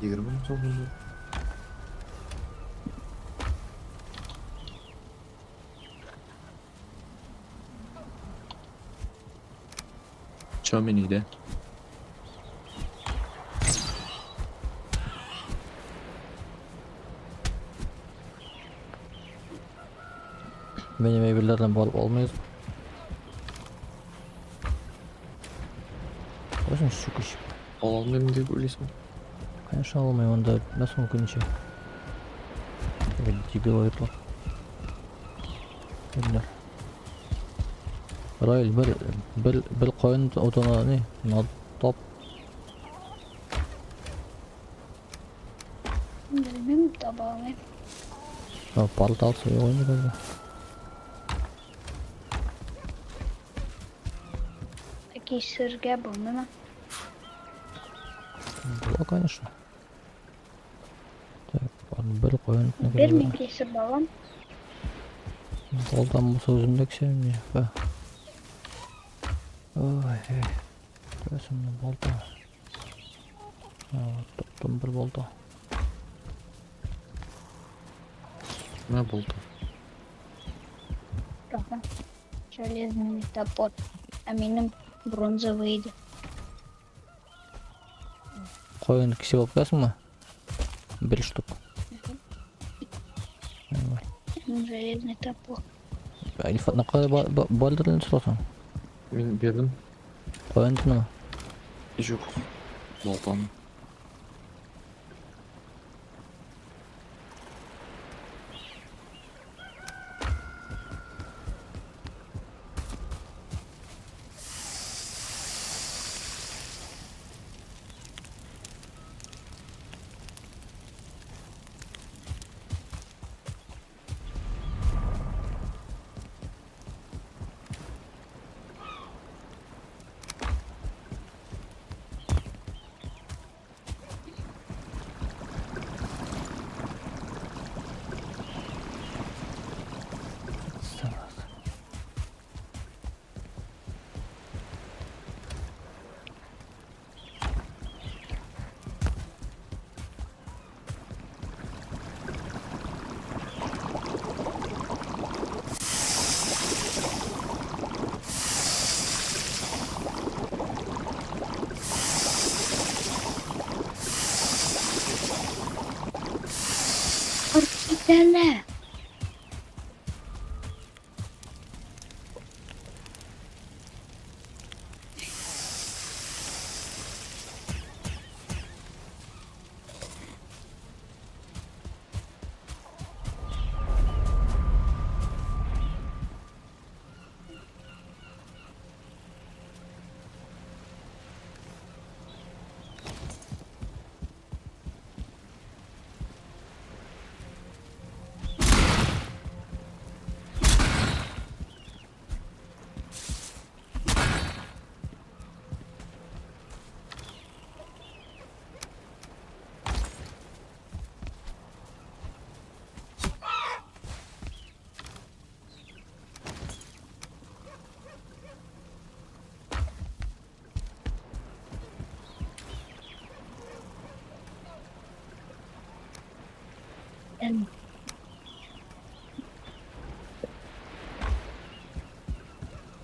20 мең сум инде. Чё мин өйдә? Минем әйберләрдән барып алмыйбыз. Кайсын чүкеч? Ала алмыйм дип уйлыйсың? Конечно алмыйм, анда нәрсә мөмкинче. Дебил айыплар. Кемнәр? Раил, бер каен утына не? На топ. Белмим, таба алмыйм. А, портал юк инде бездә. Кисергә булмыймы? Була, конечно. Так, бер каен утына Бер мин кисеп алам. Балдан булса үземдә кисәм не? Ба. Ой, эй. Кайсы менә балта? А, топтым бер балта. Менә булды. Ага. Железный топор. А минем бронзовый иде. Каен кисеп алып киләсеңме? Бер штук. Давай. Минем железный топор. Илфатны кая бардыр инде сорасаң? Мин бирдем. Каен тунымы? Юк. Балтаны. Зараза. Артып китә әле.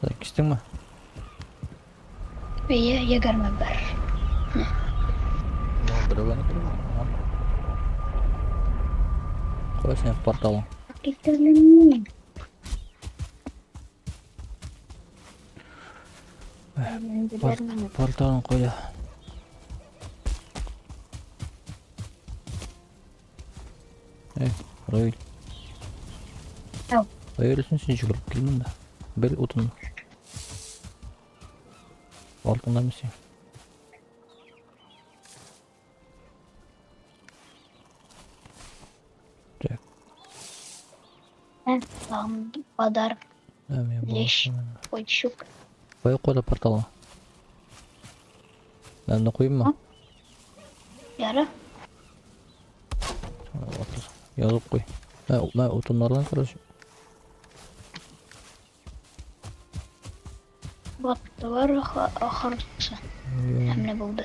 Так, кистеңме? Әйе, 21. Берәүгә кереп. Кая синең порталың? Китәле мин. Порталың кайда? Эй, Равил. Ау. Кая йөрисең син йөгереп кил монда. Бел утын. Артыңдамы син? Так, Там подарок ә, мин Лещ. буласың. Койчук. Кая куйды порталың? Мен куйыйммы? А? Яра. Язып куй. Мә, мә утыннардан короче. Баттылар ахырсы. Һәм менә булды.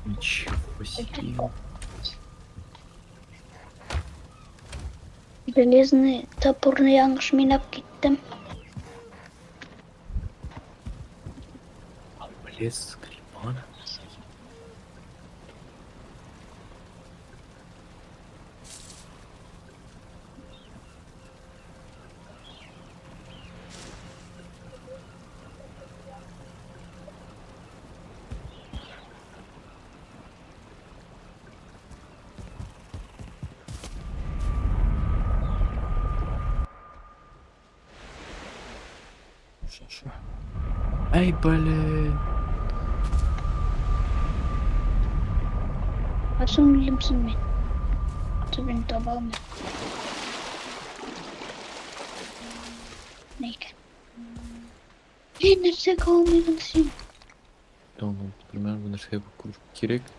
Ничего себе. Железный топорны яңгыш минәп киттем. Арбалет с грибана. Шу. Эй, блин. Кайсын үлемсең мин? Төбен таба алмыйм. Ни икән? Эй, нәрсәгә алмыйдың син? Да, ну, примерно бу нәрсәгә кирәк.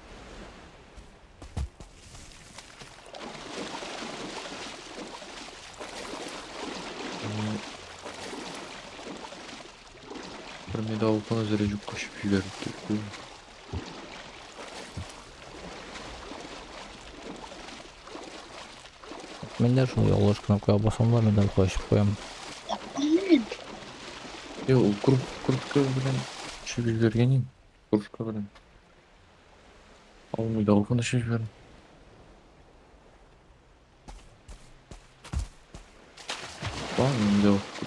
Ну, Бер медалканы зря юкка очып җибәрде. Мин дә шул ялгыш кнопкага басам да медаль куеп куям. Таптым мин. Юк, ул куртка белән очып җибәргән идем. Кружка белән. Ал медалканы очып җибәрдем. Ладно, медалка.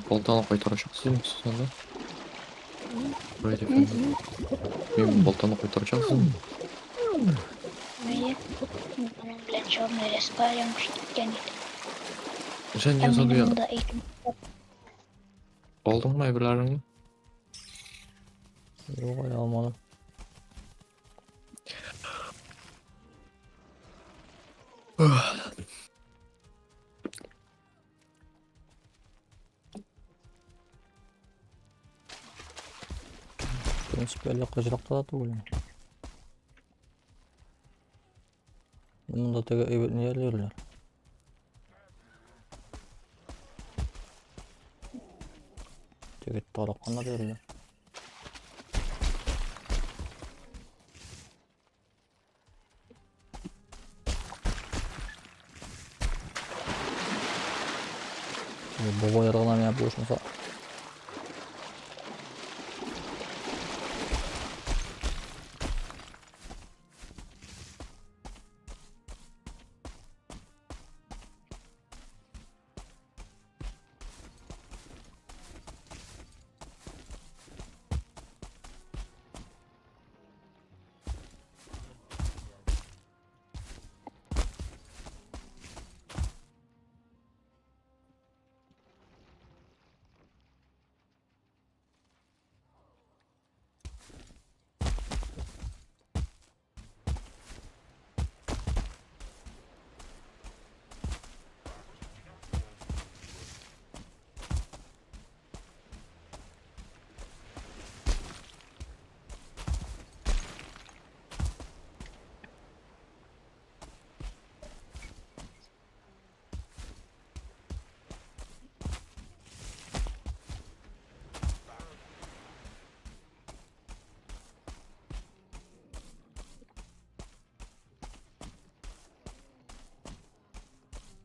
Балтаны кайтарачаксызмы сез анда? Райт әфәндем. Мин балтаны кайтарачаксызмы? Әйе. Мин аның белән черный леска яңгыш киткән идем. Сен Ә не минем задуя монда әйтем. алдыңмы әйберләреңне? Юк, әле алмадым. В принципе, әллә кыжракта да түгел. Монда теге әйбәт ниләр йөриләр. Теге тараканнар йөриләр. Теге бабайлар гына миңа булышмаса.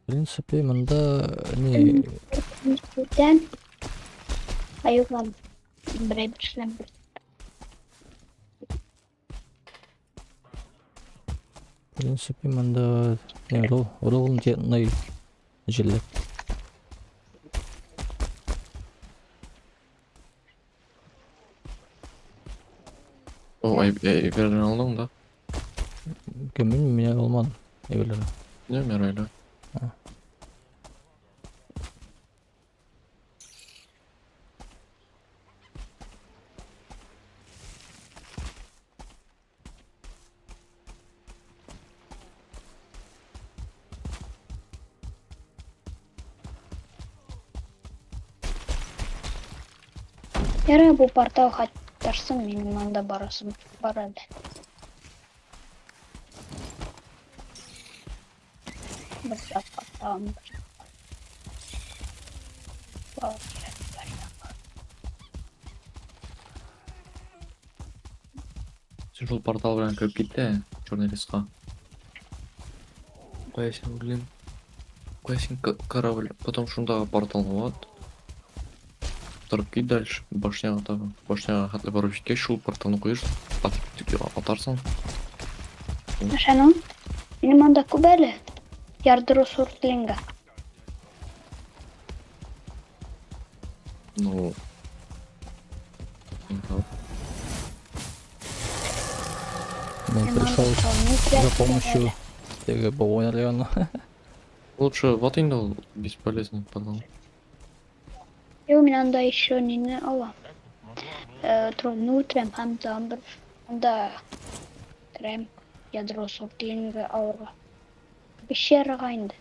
В принципе, монда ни Бүтән. Аюк ладно. Бер әйбер эшләп бир. В принципе, монда не ровно җирлек. О, әйберләрне алдың да? Кем белмим, мин алмадым әйберләрне. Не, мин öyle. Ha. Ярар, бу портал хаттарсын, минем анда барасым бар әле. Бер якка, тагын бер якка. Бар, бер якка. Син шул портал белән кереп кит тә, черный леска. Кая син, блин? Кая син корабль? Потом шундагы порталны ват. Торып кит дальше, башняга тагы. Башняга хәтле барып җиткәч, шул порталны куерсың, атарсың. Нәрсәне? Минем анда күп әле. Ярдыру суртлинга. Ну. Мен пришел за помощью теге бабайны. Лучше вот инде ул бесполезный портал. Юк, мин анда еще нине алам. Тролльны үтерәм һәм тагын бер анда керәм ядро суртлинга алырга. Пещерага инде.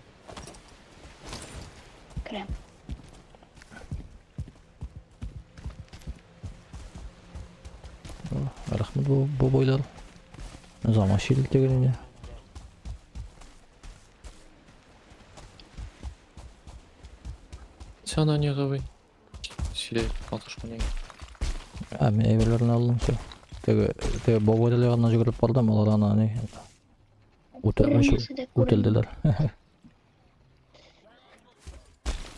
Керәм. Рәхмәт бу бабайлар. Замочили тегене. Сен ана не давай. Сөйлә, атышма нигә. Ә, мин әйберләрен алдым все. Теге бабайлар янына йөгереп бардым, алар аны ни Күренмәсә дә күренми. үтелделәр.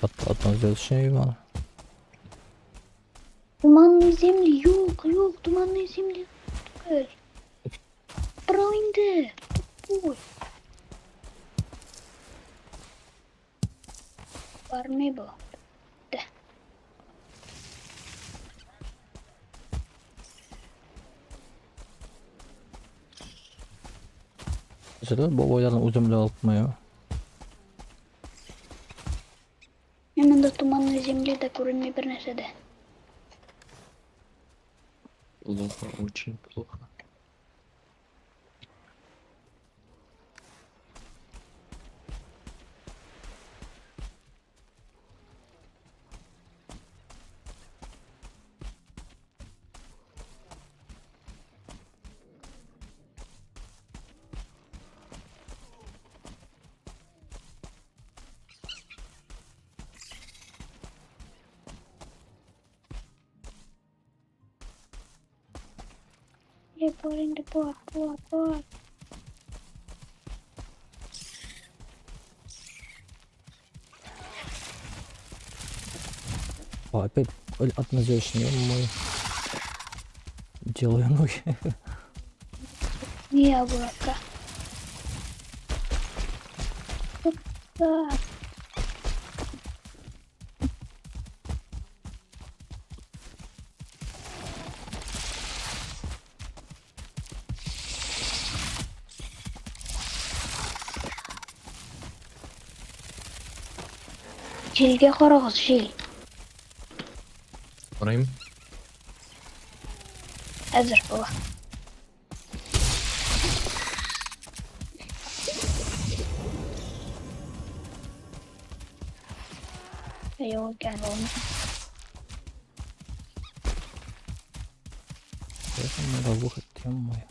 Ат, иван. Туманные земли, юк, юк, туманные земли түгел. Бро инде. Тупой. Бармый бу. Да. Нәрсәләр бабайларны үзем белән алып куя. Мин монда туманные земли дә күренми бер нәрсә дә. Плохо, очень плохо. Е, бар инде, бар, бар, бар. О, опять однозначно, мой. Делаю ноги. Не яблоко. Так. Җилгә карагыз, җил. Карыйм. Әзер була. Юк икән ул. Надо выход, ё-моё.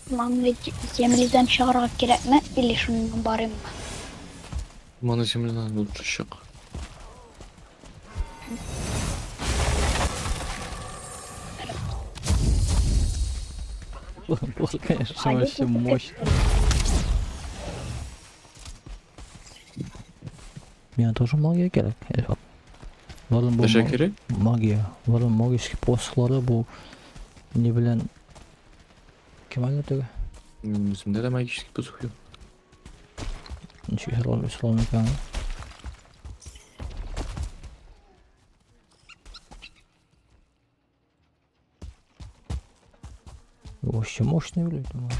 Туманный землидән чыгарга кирәкме или шуннан барыйммы? Моны землядан лучше чык. Босс, конечно, вообще мощный. Миңа тоже магия кирәк. Барым бу Нәрсә кирәк? Магия. Барым магический посохлары бу не белән кем әле теге? Минем үземдә дә магический посох юк. Ничек ясалган икән ул? Вообще мощный, блядь, думаю.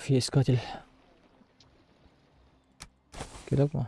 Искатель. Кирәкме?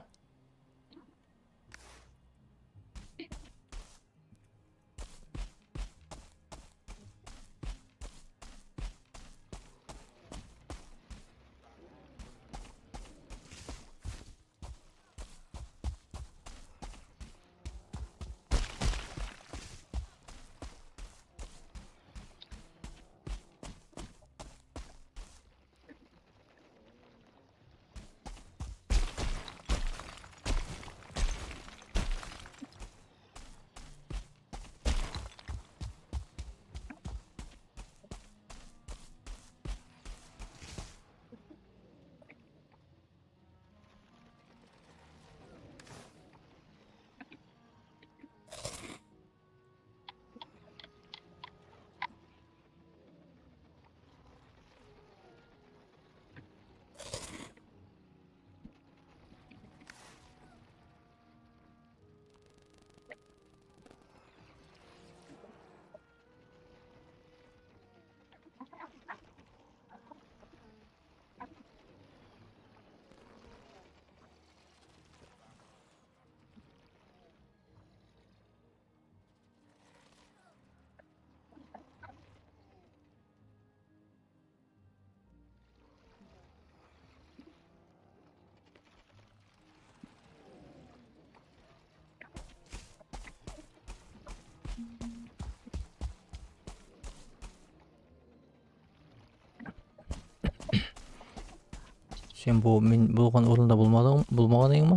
Син бу мин булган урында булмадың, булмаган идеңме?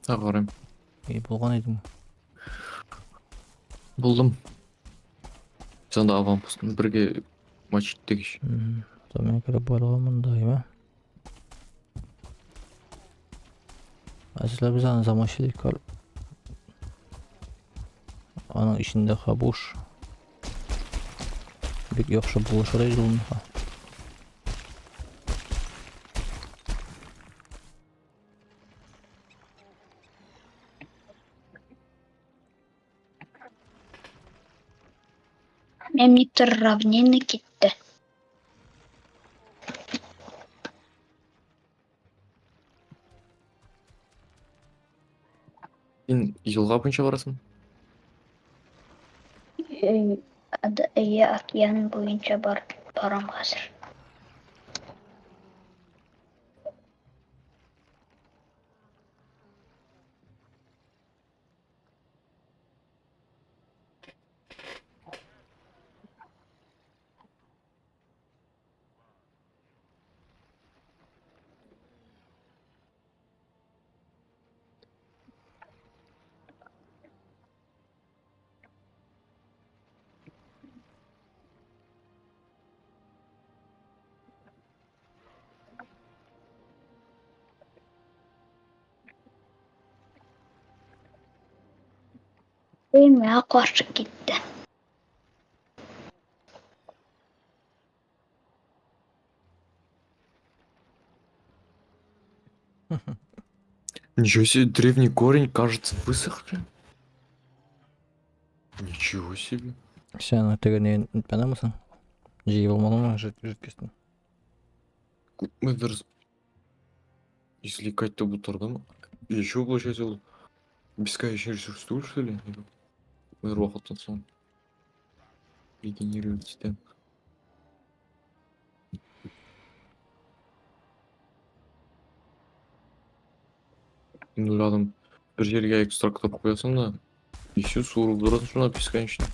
Та карыйм. И булган идең. Булдым. Без анда аванпостны бергә матч иттек ич. Мин кереп барырга монда, әйме? Әзерләр без аны замочили кал. Аның эчендә хабуш. Бик яхшы булышыр иде ул миңа. Мемнитер равнины китте. Син елга буенча барасың? Әйе, океан буенча бар барам хәзер. Миңа каршы китте. Ничего себе, древний корень, кажется, высохший. Ничего себе. Син теге не үтмәдеңме? Җыеп алмадыңмы жидкостьны? Күпмедер извлекать-то утырдым. Еще, получается, ул бесконечный ресурс түгел, что ли? Бер вакыттан соң регенерировать итә. Мин уйладым, бер җиргә экстракт куясың да, еще суырып торасың шуны бесконечно.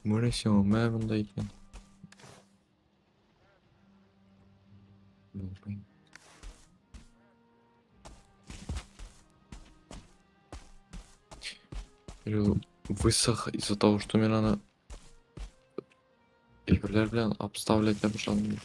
Менә сиңа, мә монда икән. Булмый. Или высох из-за того, что мин аны әйберләр белән обставлять итә башладым.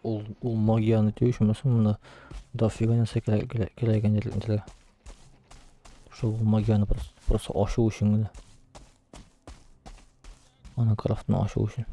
Ул магияны төшмәсен монда дофига нәрсә кирәк инде. Шул магияны просто ачу өчен генә. Аның крафтын ачу өчен.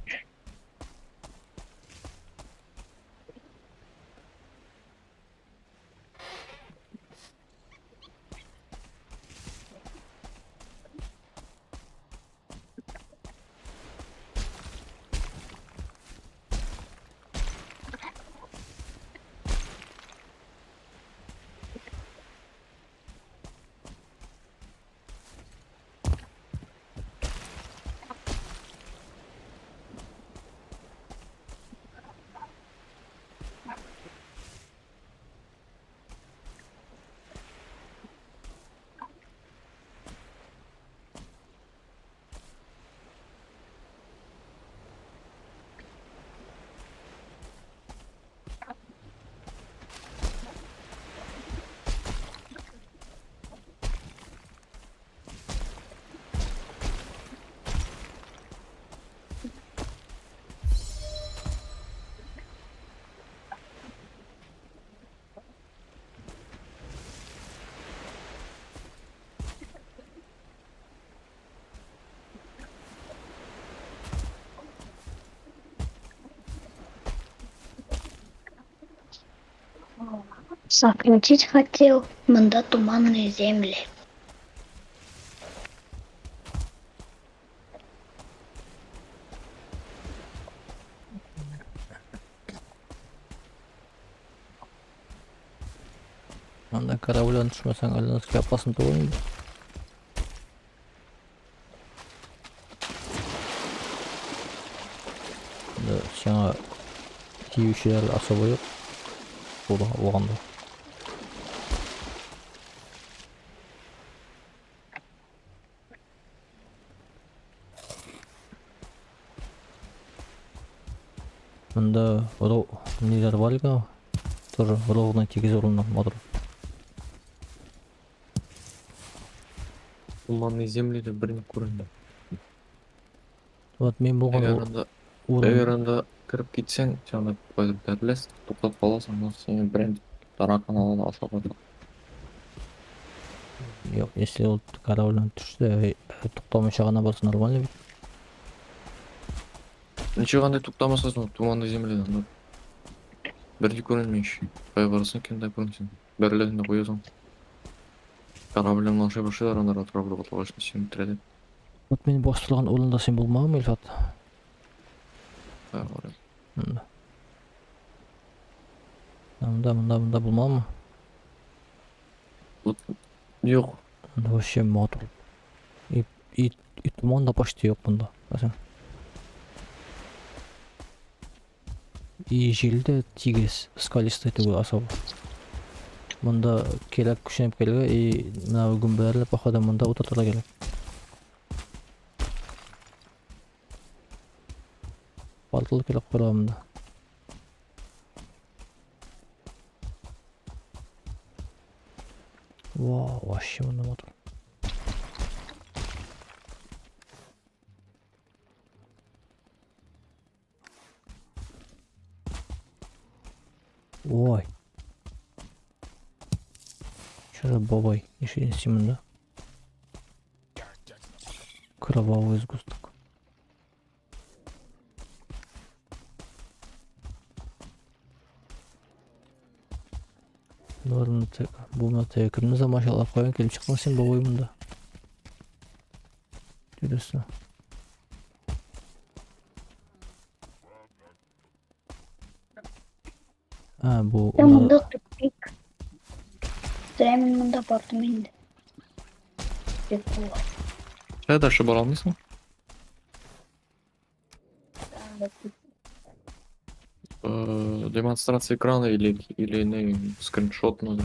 Сократить хотел монда туманные земли. Анда корабльдан төшмәсәң, әллә нәрсәгә опасно түгел инде. Инде сиңа тиючеләр особо юк. Булганда. Монда ниләр бар икән? Тоже ровно тигез урыннар матур. Туманный земледе берни күренми. Вот мин булган Әгәр анда, урын әгәр анда кереп китсәң, син анда кайтып бәреләсең, туктап каласың, аннан сине берәр таракан ала да ашап ата. Юк, если ул корабльдән төшсә, туктамыйча гына барса нормально бит. Ничек анда туктамасаң, соң туманный земледе анда берни күренми ич. Кая барасың икән дә күренсен. Бәреләсең дә куясың. Корабльне ашый башлыйлар, аннары корабль ватылгач сине үтерә дип. Вот мин бастырган урында син булмадыңмы, Илфат? Кая барасың? Монда. Монда, монда, монда булмадымы? Вот юк. Монда вообще матур. И, и, и туман да почти юк монда. Мәсәлән. И җил дә тигез, скалистый түгел особо. Монда кирәк күченеп килергә и менә гөмбәләрне походу монда утыртырга кирәк. Портал кирәк куярга монда. Вау, вообще монда матур. Ой. Что за бабай? Еще монда? Кровавый сгусток. Бу менә кемне замашалап каян килеп чыктың син бабай монда? Интересно. А, бу Та монда тупик. Та мин монда бардым инде. Тупик була. Кая дальше бара алмыйсың? Анда тупик. Демонстрация экрана или не скриншот, ну,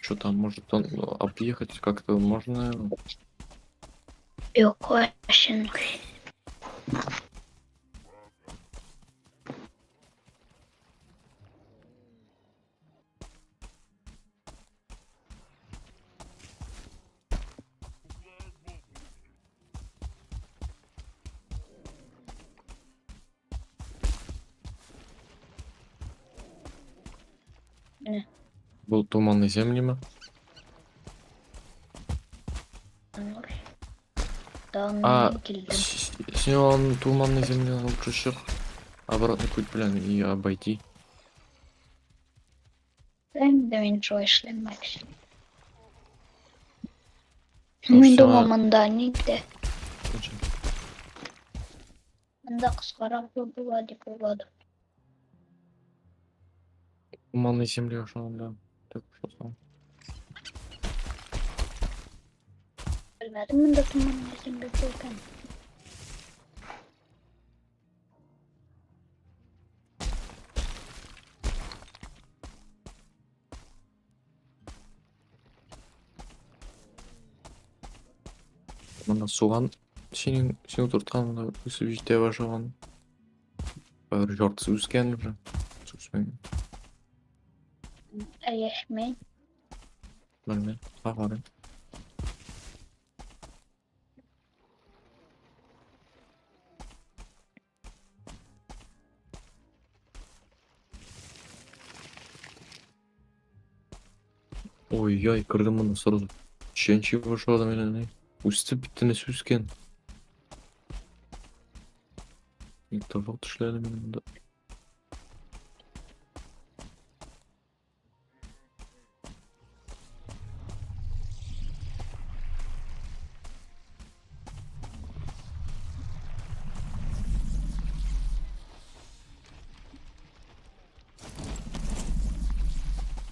что там, может он объехать как-то можно? Юк, вообще. Был туманный землями. А, А, с него он туманной земли лучше чык. Обратный путь, блин, и обойти. Инде мин шулай эшлим, Макс. Ну, Мин всё. думал, монда нидә. Монда кыскарак юл була дип уйладым. Туманной земли ушел, да. Так что там. Белмәдем монда туманный земля бар икән. Монда суган синең син утырткан монда үсеп җитә башлаган. Бер яртысы үскән уже. Үсмәгән. Ә яшьмәй. Белмим. Карыйм. Ой-ой, кердем монда сразу. Чәнчи башлады мине. Үсте бөтенесе үскән. Тавык тешләде мине монда.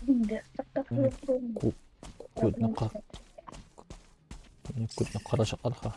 Инде Күтне күтне карачаклар.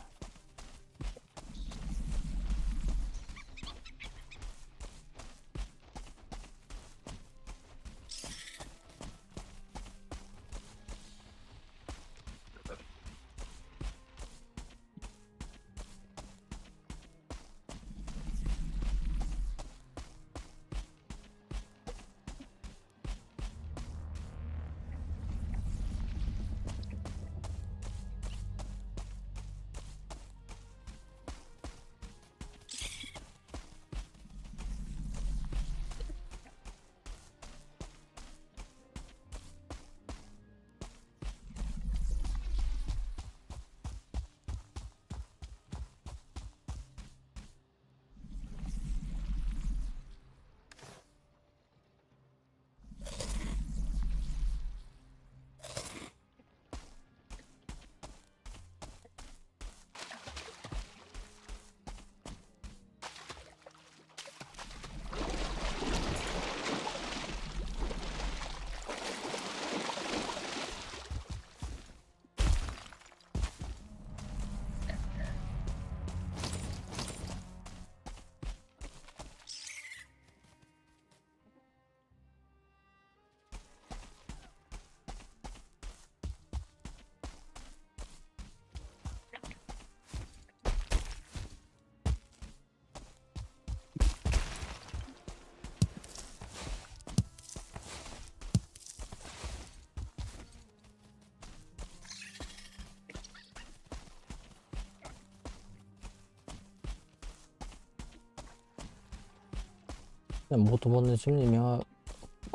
Бу томанный земли миңа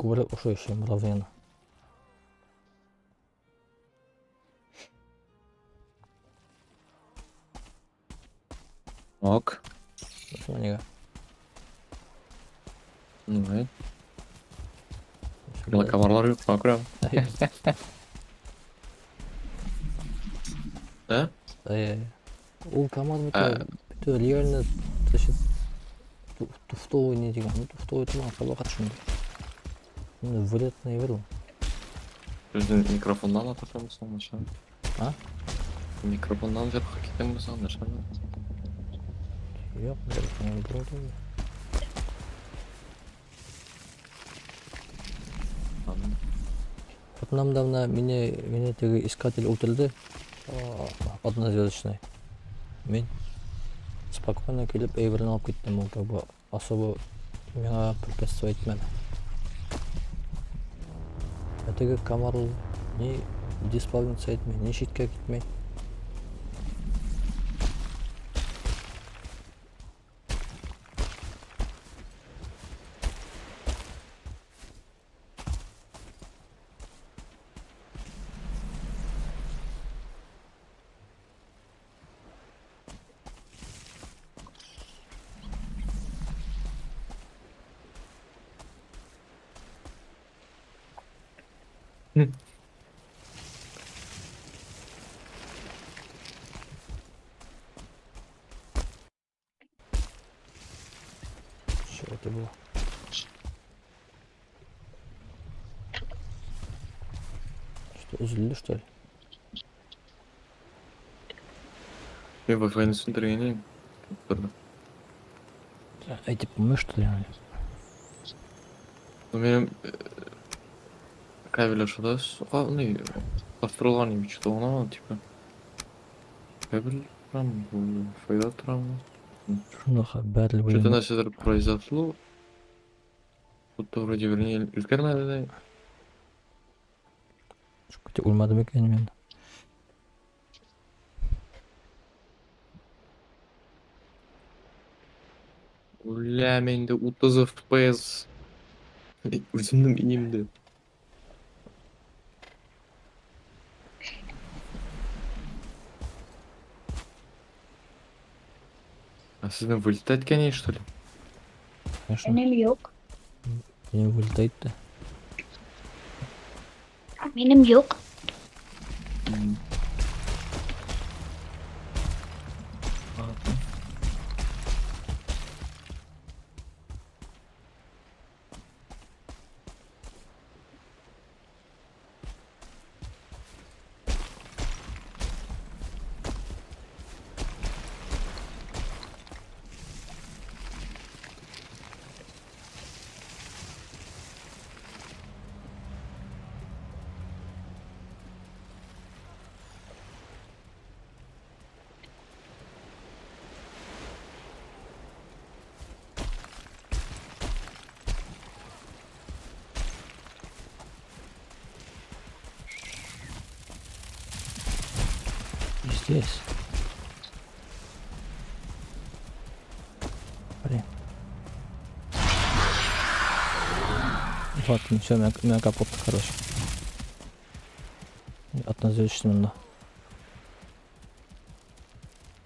күбрәк ошый чем Равена. Ок. Шуңа нигә? Ну, Мына комарлар юк, шуңа күрә. Ә? Әй, ул комар бит Ә. бит реально значит туфтовый не дигән. Ну, туфтовый туман кабакат шундый. Ну, вредный бер ул. Безнең микрофоннан атышамыз соң нәрсә? А? Микрофоннан җырга китәмме соң нәрсә? Юк, бер бер түгел. Аны. Потом давно мине теге искатель үтерде. Однозвездочный. Мин спокойно килеп әйберен алып киттем, ул как бы особо миңа препятствовать итмәде. Ә теге комар ул ни диспавниться итми, ни читкә китми. Что это было? Что, өзелде, что ли? Мин Wi-Fi-ны сүндергән идем. Торды. Әйтеп булмый, что ли? Ну, минем кабель ашада сука, ну, тапшырылган инде что-то гына, типа. Кабель торам, Wi-Fi-да торам. Шундый бәрелеп Что-то уйлыйм. нәрсәдер произошло. Будто вроде, вернее, үзгәрмәде дә. Чүк үлмәде микән мин? Бля, миндә 30 FPS. Үземнең өемдә. А сезнең вылетать конечно, что ли? Конечно. Минем юк. Минем вылетает да. Минем юк. Ладно. Здесь. Блин. Вот, ну все, у меня капот, короче. Однозвездочный монда.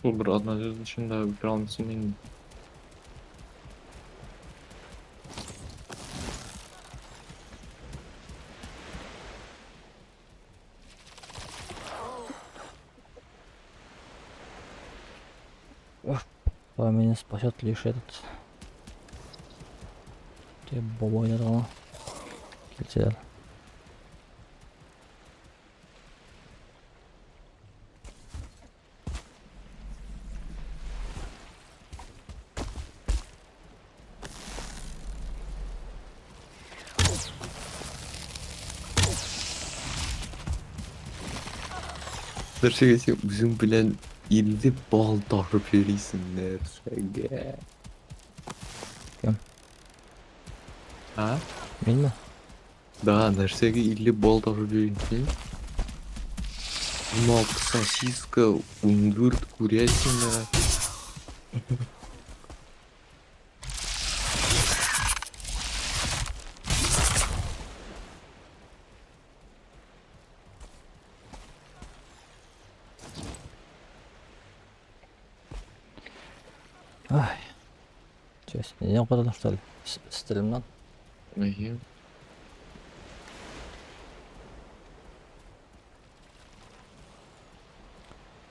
Ул бер однозвездочный үтерә алмыйсың инде. А меня спасет лишь этот. Ты бабай дала. Килсәләр. Нәрсәгә син үзең белән 50 балл ташып йөрисең нәрсәгә? Кем? А? Минме? Да, нәрсәгә 50 балл ташып йөрисең? 16 сосиска, 14 курятина. Ай. Че, нидән карадың, что ли? Стримнан? Әйе.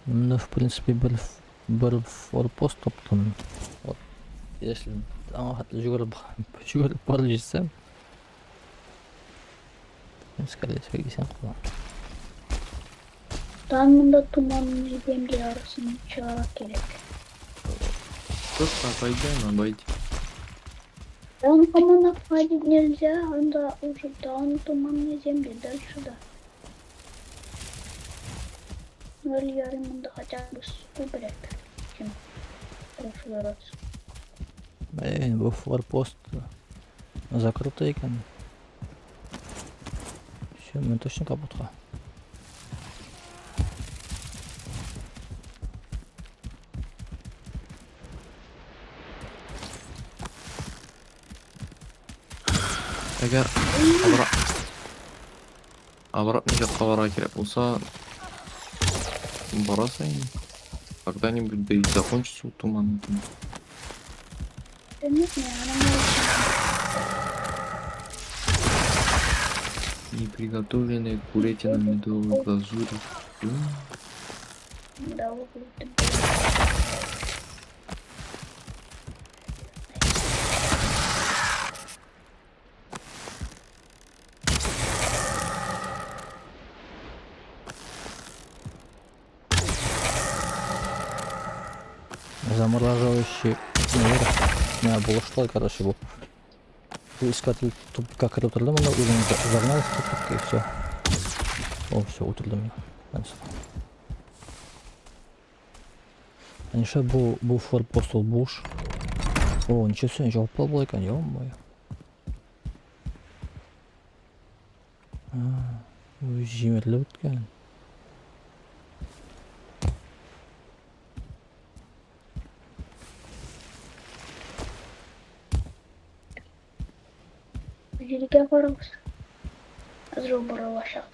Ну, в принципе, бер форпост таптым. Вот. Если аңа хәтле йөгереп барып җитсәм, мин, скорее всего, исән калам. Там монда томанный земли арасыннан чыгарга кирәк. Просто обойдем, обойди. Там һаман обходить нельзя, анда уже там туманные земли, дальше да. Ну, әле ярый монда хотя бы күбрәк, чем в прошлый раз. Блин, бу форпост закрытый икән. Все, мин точно капутка. Әгәр обратно якка барырга кирәк булса, барасың инде. Когда-нибудь да и закончится туман. Да нет, не, она мне Неприготовленная курятина в медовой глазури. Да, вот это Замораживающий мир. Менә булышлар, короче, бу. Бу искатель тупикка кереп торды монда, үзен загнал в тупик и все. О, все, утырдым мин. Нишләп бу форпост ул буш? О, ничего себе, җаваплы була икән, ё-моё. Җимерелеп беткән. Җиргә карагыз. Хәзер ул борылачак.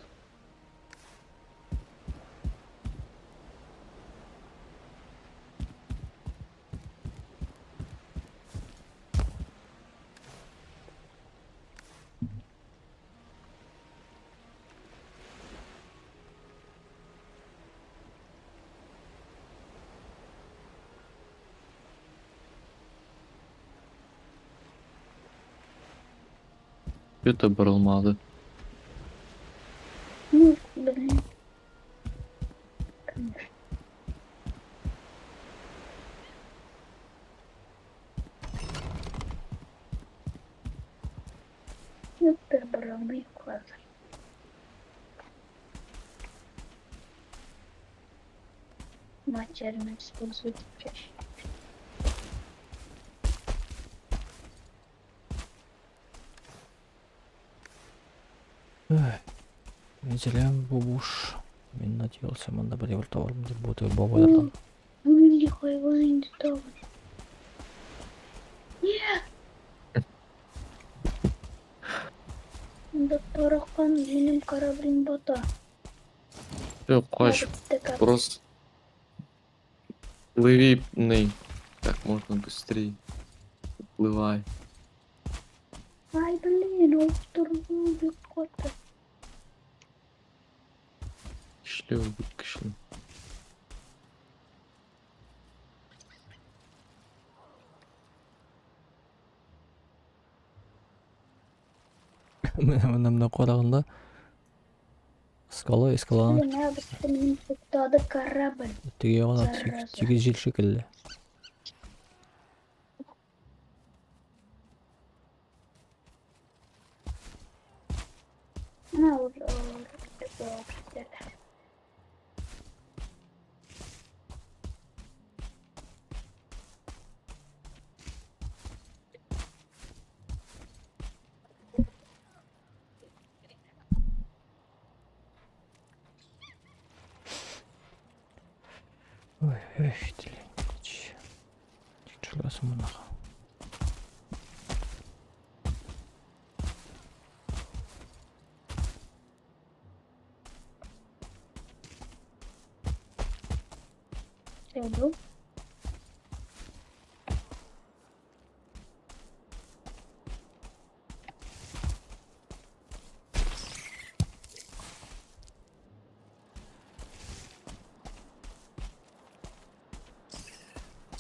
Это борылмады. Ну, блин. Конечно. Это борылмый хәзер. Матерный используйте чаще. Мин зря бу буш. Мин надеялся, монда бер әйбер табармын дип бу теге бабайлардан. Ну, нинди хайван инде тагын. Нет! Монда таракан минем кораблем бата. Все, кач, Бетте корабль. просто плыви, ней, как можно быстрее. Плывай. Ай, блин, ул торган бик каты. Көчле, бик көчле. Менә монда караганда скала, скаланың Блин, ә бетте минем туктады корабль. теге ягына Зараза. тигез җил шикелле. Менә ул китәләр. Ой, ой, тиле. Тикшерәсең моны. Сәүдә.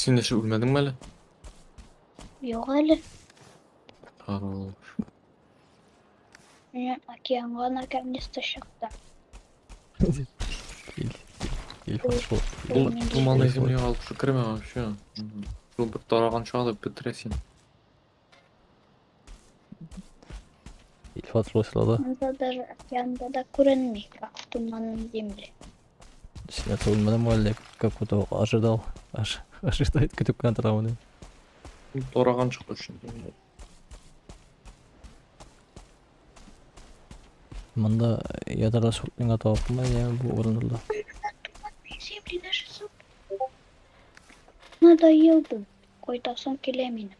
Син нәрсә үлмәдеңме әле? Юк әле. Хорош. Менә океанга наконец-то чыкты. Кил. Кил, хорошо. Ул Ул туманный землега алып шу кермә вообще. Шул бер тараганчы алып бетерә син. Илфат шулай сорады. Монда даже океанда да күренми, как в туманной земле. Син это үлмәдеңме әллә? Как будто ожидал. Ожидает көтеп кенә торам инде. Ул тараганчы өчен. Монда ядрада сутлинга табып булмый, я бу урыннарда. Туманной земли даже суп. Надоел бу. Кайтасым килә минем.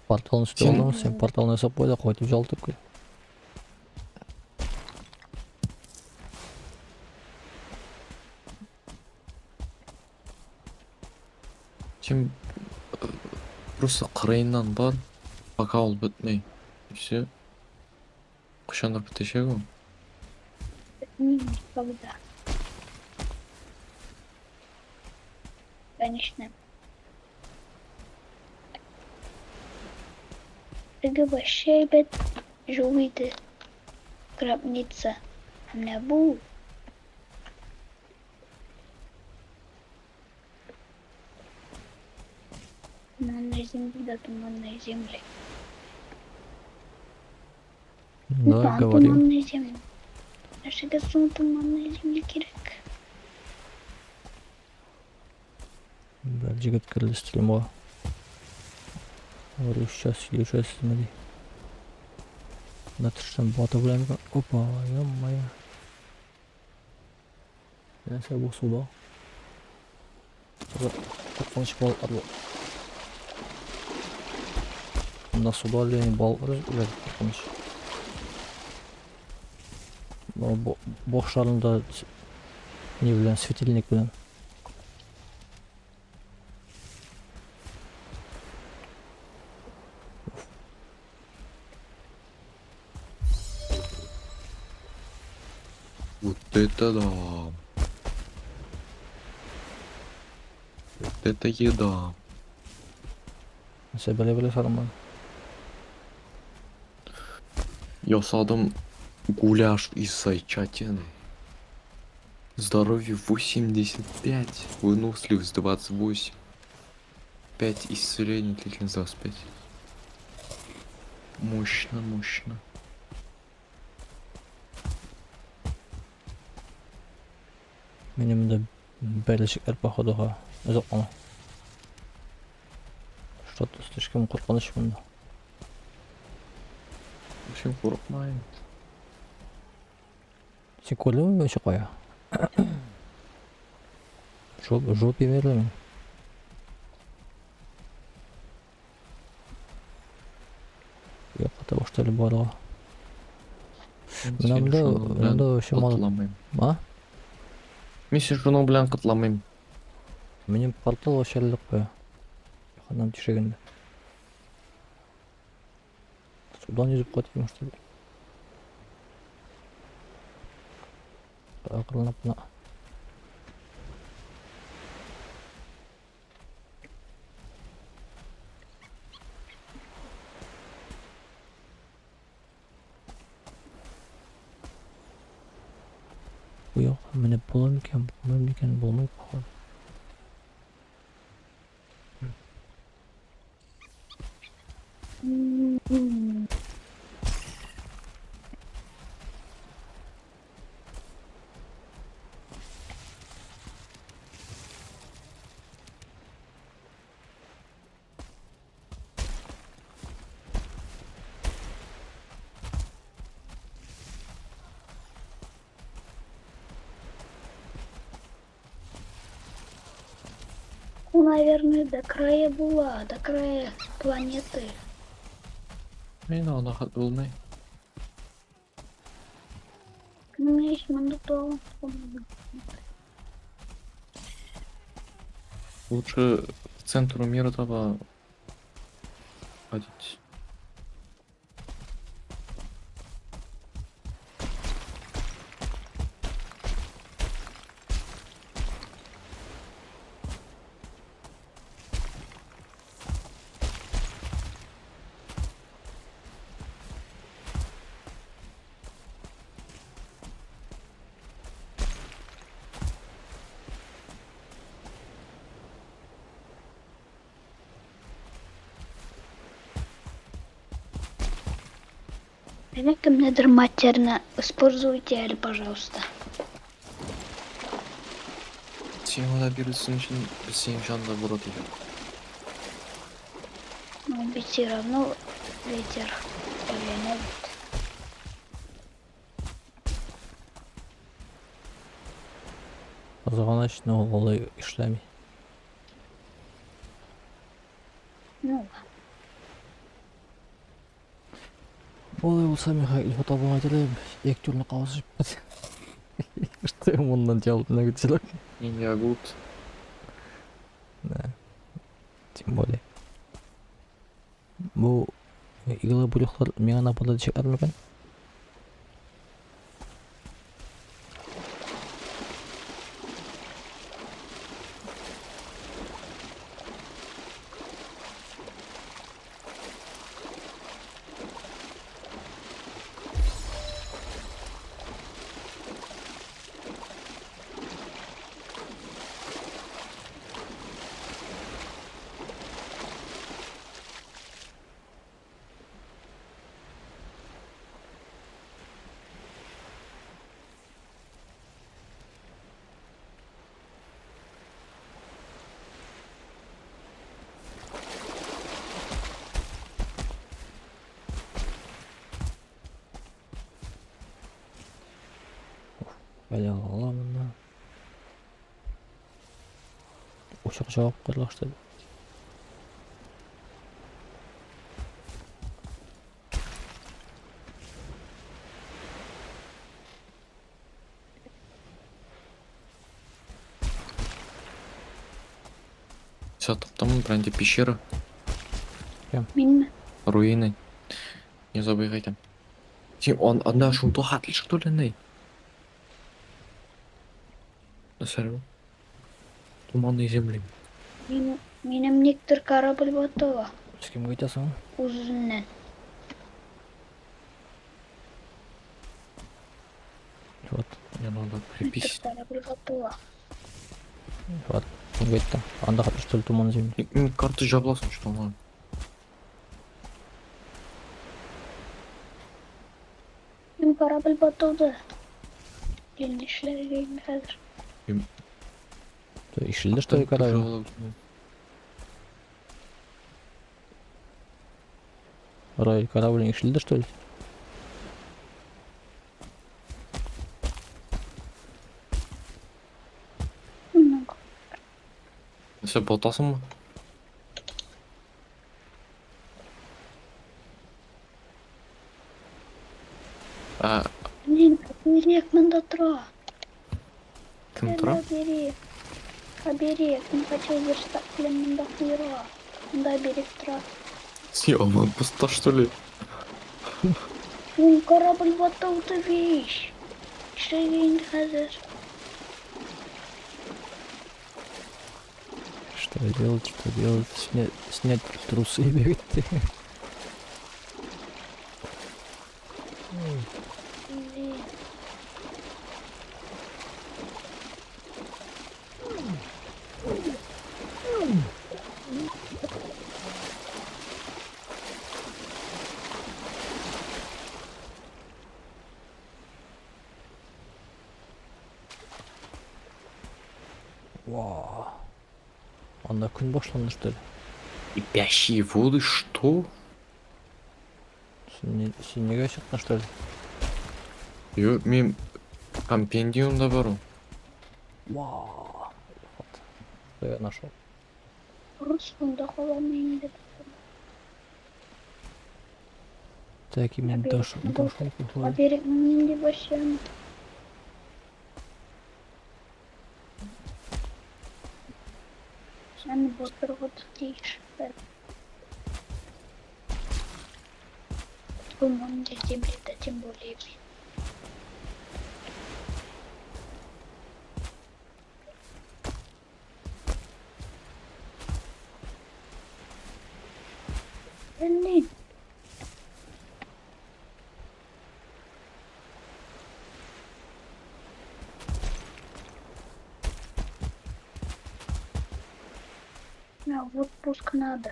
Порталны өсте Син- алдың, син порталны ясап куй да кайтып ялтып кил. Син просто кырыеннан бар, пока ул бетмей. И все. Кайчандыр бетәчәк ул. Бетми никогда. Конечно. Теге вообще әйбәт жуу иде. Гробница. Ә менә бу Туманная земля, да туманная земля. Да, Туман, говорим. туманная земля. Нәрсәгә соң туманная земля кирәк? Бер җегет керде стримга. Русча сөйләшәсезме ди. Менә төштем батып белән. Опа, ё-моё. Нәрсә бу суда? Куркыныч балыклар бу. Монда суда әллә ни балыклар үлә куркыныч. Башларында ни белән, светильник белән. Вот это да. Вот это еда. Нәрсә белә белә сарыман. Ясадым гуляш из зайчатины. Здоровье 85, выносливость 28, 5 исцелений, длительность 25. Мощно, мощно. Минем дә бәлешекләр походу ха. Озак кына. Что-то слишком куркыныч монда. В общем, курыкмайм. Син күрдеңме вообще кая? Жоп, жоп бирмәделәр миңа. Юк, это что ли барга. Мин Менә сине монда, шуның белән монда вообще мал. котламыйм. А? Мин сине шуның белән котламыйм. Минем портал вообще әле куя. Якыннан тишегендә. Судан йөзеп кайтыйм, что ли? Акрынлап кына. Бу якка менеп була микән, булмый микән, булмый походу. М. Ну, наверное, до края була, до края планеты. Мин аны хат булмый. Кемгә монда тагын Лучше к центру мира таба ходить. Менә кемнедер матерно используйте әле, пожалуйста. Сиңа да бирелсен өчен без синең җанында вроде юк. Но ведь все равно ветер әйләнә бит. Кызганыч, но алай эшләми. Ну ладно. Олай булса, Михаил Фотовга теләйм. Як төрле кабызып. Что я моннан делать на телек? Ninja good. Да. Тем более. Бу игла бүлекләр миңа нападать чыгар микән? Бәле ала монда. Учак жавап куйдылар, что ли? Все, топтамын, прям пещера. Минме? Руины. Не забыл әйтәм. Син он анда шунда хатлы что ли ни? Нәрсә бу? Туманные земли. Мин, минем никтер корабль батыла. С кем әйтәсең? Үзеннән. Вот, Мне надо Никтер приписать. корабль батыла. вот. Кемгә әйттең? Анда хәтле что ли туман земли? Карта жабыласың, что ладно. Минем корабль батылды. Блин, нишләргә инде хәзер? Что, ишелде что ли корабль? Рай, корабль ишелде что ли? Много. Нәрсә батасыңмы? А, Блин, оберег монда тора. кем тора? Оберег. Оберег. Мин хотел верстак белән монда куярга. Монда оберег тора. Съема, пуста что ли? Блин, корабль батылды вещь. Нишләргә инде хәзер? Что делать, что делать? Снять трусы и бегать. Блин. Вау. Анда көн башланды что ли? Кипящие воды, что? Син нигә чыктың что ли? Юк, мин компендиумда бар ул. Вау. Вот. Что я нашел? Рус монда калам инде. Так, именно Оберег. дошел. Оберег нинди башым. Сән батырга тиеш. Туманные земли, да тем более. Блин. На, в отпуск надо.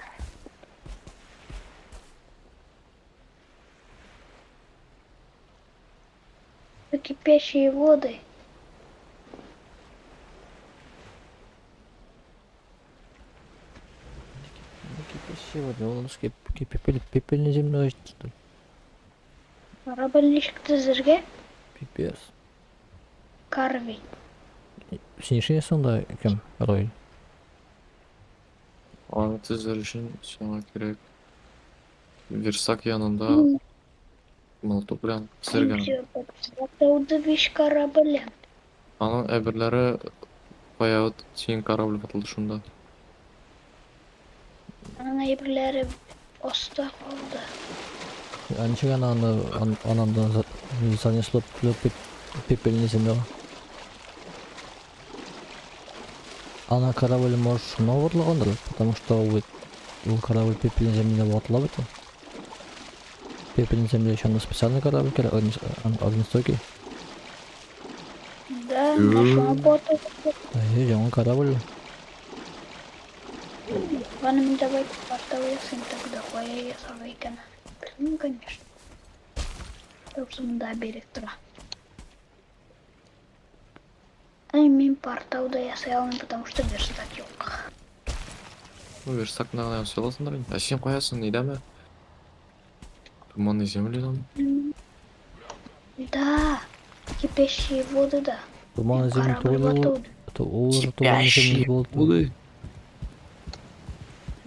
Кипящие воды. Кипящие воды, ул пепельный земля, что ли? Корабль ничек төзергә? Пипец. Карви. Син ишенәсең да кем, Рой? Аны төзер өчен сиңа кирәк верстак янында молоток белән төзергә. Ватылды кораблем. Аның әйберләре кая вот синең корабль ватылды шунда. Аның әйберләре оста калды. А ничек аны анандан занесло пепельный земля? Ана корабль может шуна ватылгандыр, потому что ул ул корабль пепельный земля ватыла бит ул. Пепельный земля еще анда специальный корабль кирәк, огнестойкий. Да, менә шуңа ватылды. Әйе, яңа корабль. Ладно, мин давай портал ясыйм тогда. Кая ясарга икән? Белмим, конечно. Юкса монда берек тора. Ай, мин портал да ясый алмыйм, потому что верстак юк. Ну, верстакны гына ясый аласыңдыр инде. Ә син каясың, нидәме? Туманный землядамы? Да, кипящие воды, да. Туманный земля Корабль түгел ул, ватылды. ул туманный земля булды. Воды.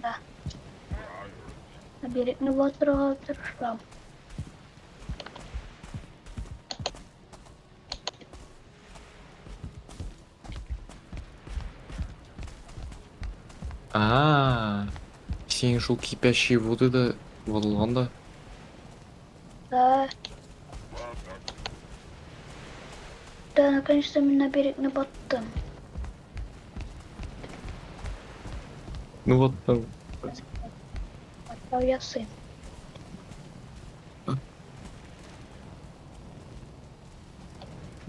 Да. Ә берекне батырырга тырышам. А, син шул кипящие воды да ватылган да. Да. Да, наконец-то мин на берегне баттым. Ну вот там. Портал ясыйм.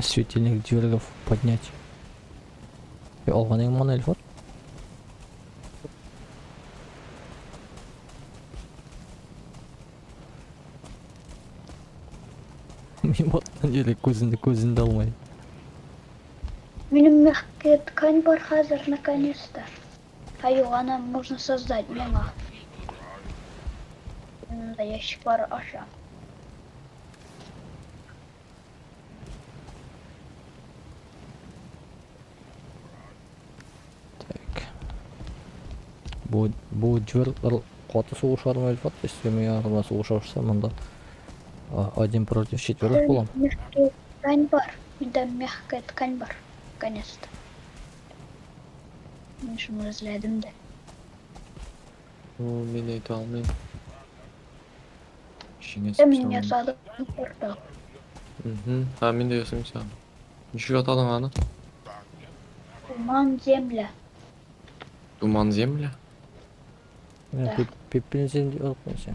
Светильник двергов поднять. И алган идең моны, Эльфот? Мин баттан еле күземне күземне алмый. Минем мягкая ткань бар хәзер, наконец-то. А юк, аны можно создать миңа. Монда ящиклар аша. Так. Бу дверглар каты сугышармы, Эльфот? Если миңа гына сугыша башласа, монда один против четверых булам. Мягкая ткань бар. Миндә мягкая ткань бар. Наконец-то. Мин шуны эзләдем дә. Ну, мин әйтә алмыйм. Ә Җиңәсем мин сиңа. ясадым портал. Угу. А мин дә ясыйм сиңа. Ничек атадың аны? Туман земля. Туман земля? Менә Да. пепельный земля алып куйсаң.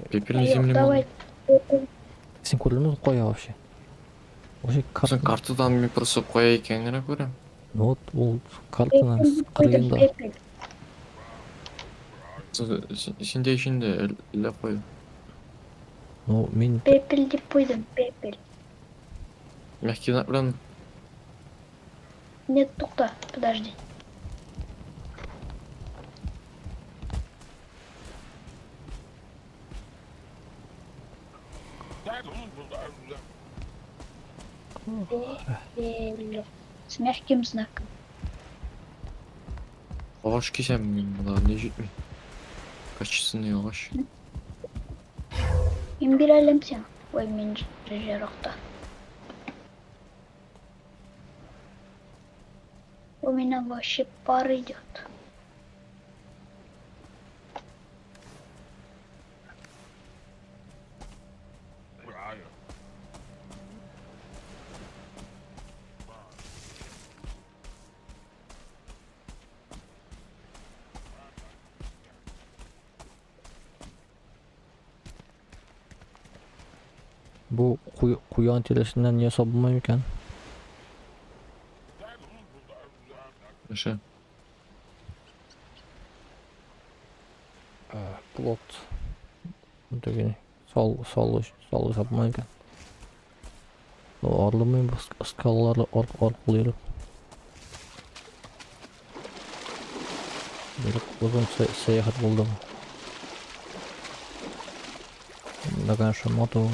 Пепельный Юк, земля давай. Син күрдеңме кая вообще? Вообще Син карта. картадан мин просто кая икәнен генә күрәм. Ну вот ул картаның Пепель куйдым, кырыенда. пепель. Синдә эчендә әллә кая. Ну мин Пепель дип куйдым, пепель. Мягкий знак белән Нет, тукта, подожди. Пепель. С мягким знаком. агач кисәм мин монда ни җитми. Качественный агач. Мин бирә алам сиңа. Ой, мин еракта. У меня вообще пар идет. Бу куян тиресеннән ясап булмый микән? Эше. Плот. Түгел. Сал сал сал ясап булмый микән? Арлымыйм бу скалалар аркылы йөреп. Бер озын сәяхәт булды бу. Да, конечно, мотор.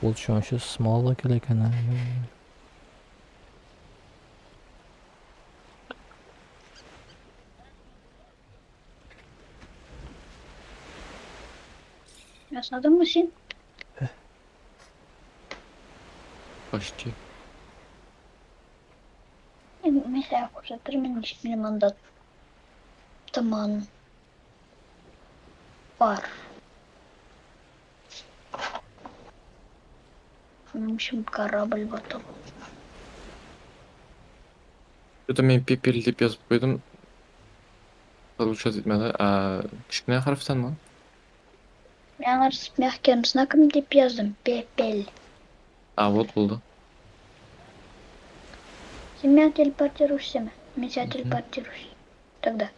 Получается, смола кирәк әнә. Ясадыңмы син? Почти. Мин сиңа күрсәтермен, ничек минем анда томан бар. Шуның өчен корабль батып. Что-то мин пепел дип язып куйдым. Получать итмәде. Ә кечкенә хәрефтәнме? Мин аңар с мягким знаком дип яздым. Пепел. А, вот булды. Син миңа телепортируешься? Мин сиңа Мгм. телепортируюсь. Тогда.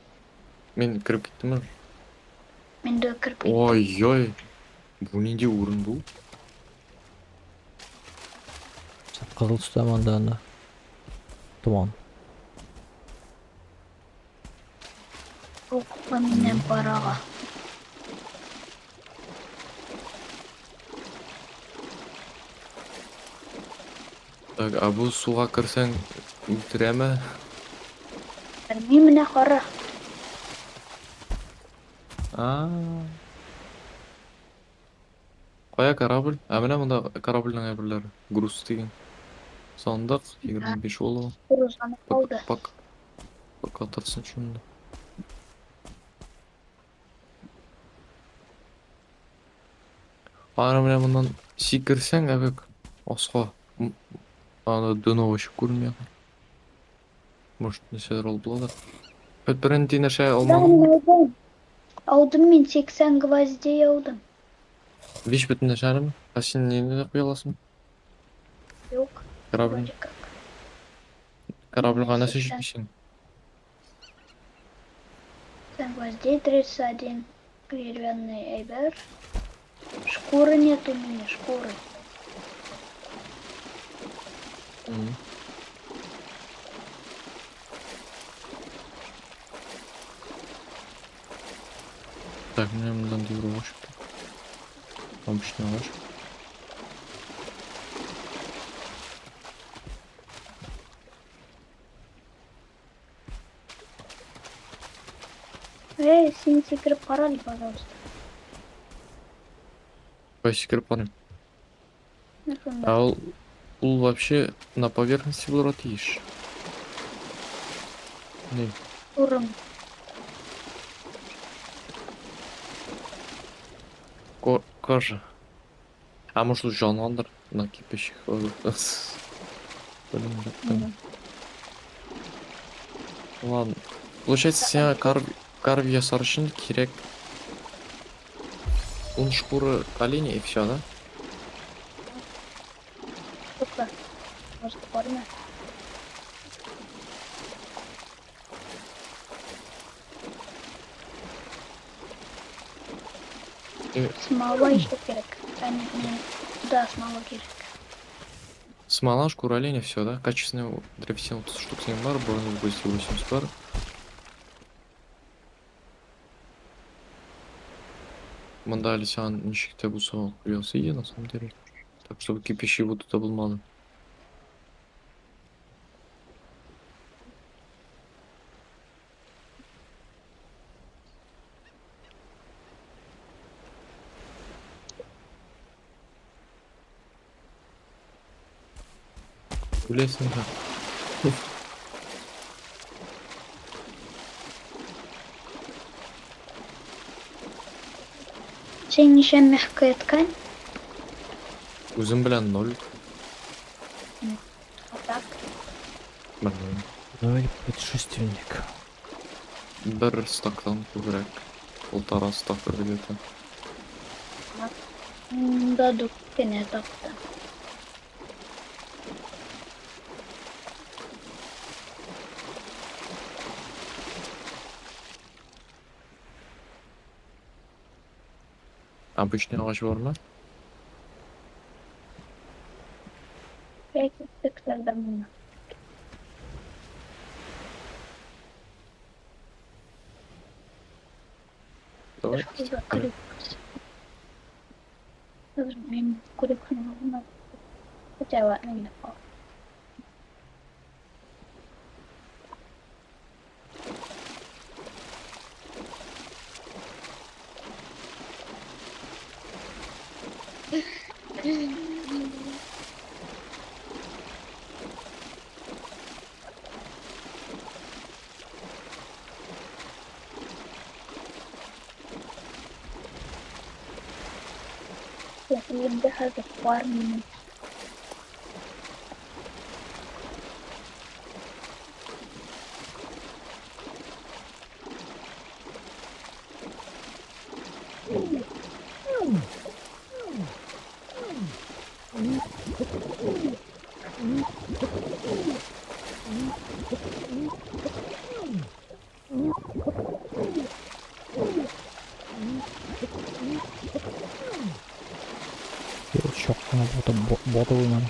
Мин кереп киттем уже. Мин дә кереп киттем. Ой-ой. Бу нинди урын бу? Кызыл төстә монда анда. Томан. Юк, миннән парага. Так, а бу суга керсәң үтерәме? Белмим, менә кара. А. Кая корабль? Ә менә монда корабльнең әйберләре. Груз дигән. Сандык, 25 олово. Грузланып калды. Пак. Пока торсын шунда. Аны менә моннан сикерсәң, әбек, аска. Аны дно вообще күренми. Может, нәрсәләр алып буладыр. Хоть бернинди нәрсә Да, алмадым. мин алдым. Алдым мин 80 гвоздей алдым. Биш бөтен нәрсәнеме? Ә син нинди куя аласың? Юк, Корабль. вроде как. Корабльгә нәрсә 80 җитмисең? 80 гвоздей, 31 деревянный әйбер. Шкуры нет у меня, шкуры. Мгм. Так, менә моннан дигән агач. Обычный агач. Эй, син сикереп кара әле, пожалуйста. Кай сикереп карыйм. Менә шунда. Ә ул вообще на поверхности булырга тиеш. Не, Урын. Кожа. А может, ул җангандыр на кипящих водах. Блин, Мгм. Ладно. Получается, сиңа карв ясар өчен кирәк ун шкура оленя и все, да? Тукта. Может, бармы? Смола еще кирәк. А, не, не. Да, смола кирәк. Смола, шкура оленя, все, да? Качественная древесина 30 штук с ним бар, бронзовый гвозди 80 бар. Монда әле сиңа ничек тә булса куясы иде, на самом деле. Так, чтобы кипящий воду табылмады. Үләсең дә. Син ничә мягкая ткань? Үзем белән ноль. А так? Белмим. Давай путешественник. Бер стактан күбрәк. Полтора стака где-то. Да, дүрт кенә таптым. Обычный агач бармы? Әй, киттек тогда моны. Давай. Что за крюк? Мин крюкны алмадым. Хотя ладно, не напал. Инде хәзер бар минем. Чак кына батып батып үлмәде.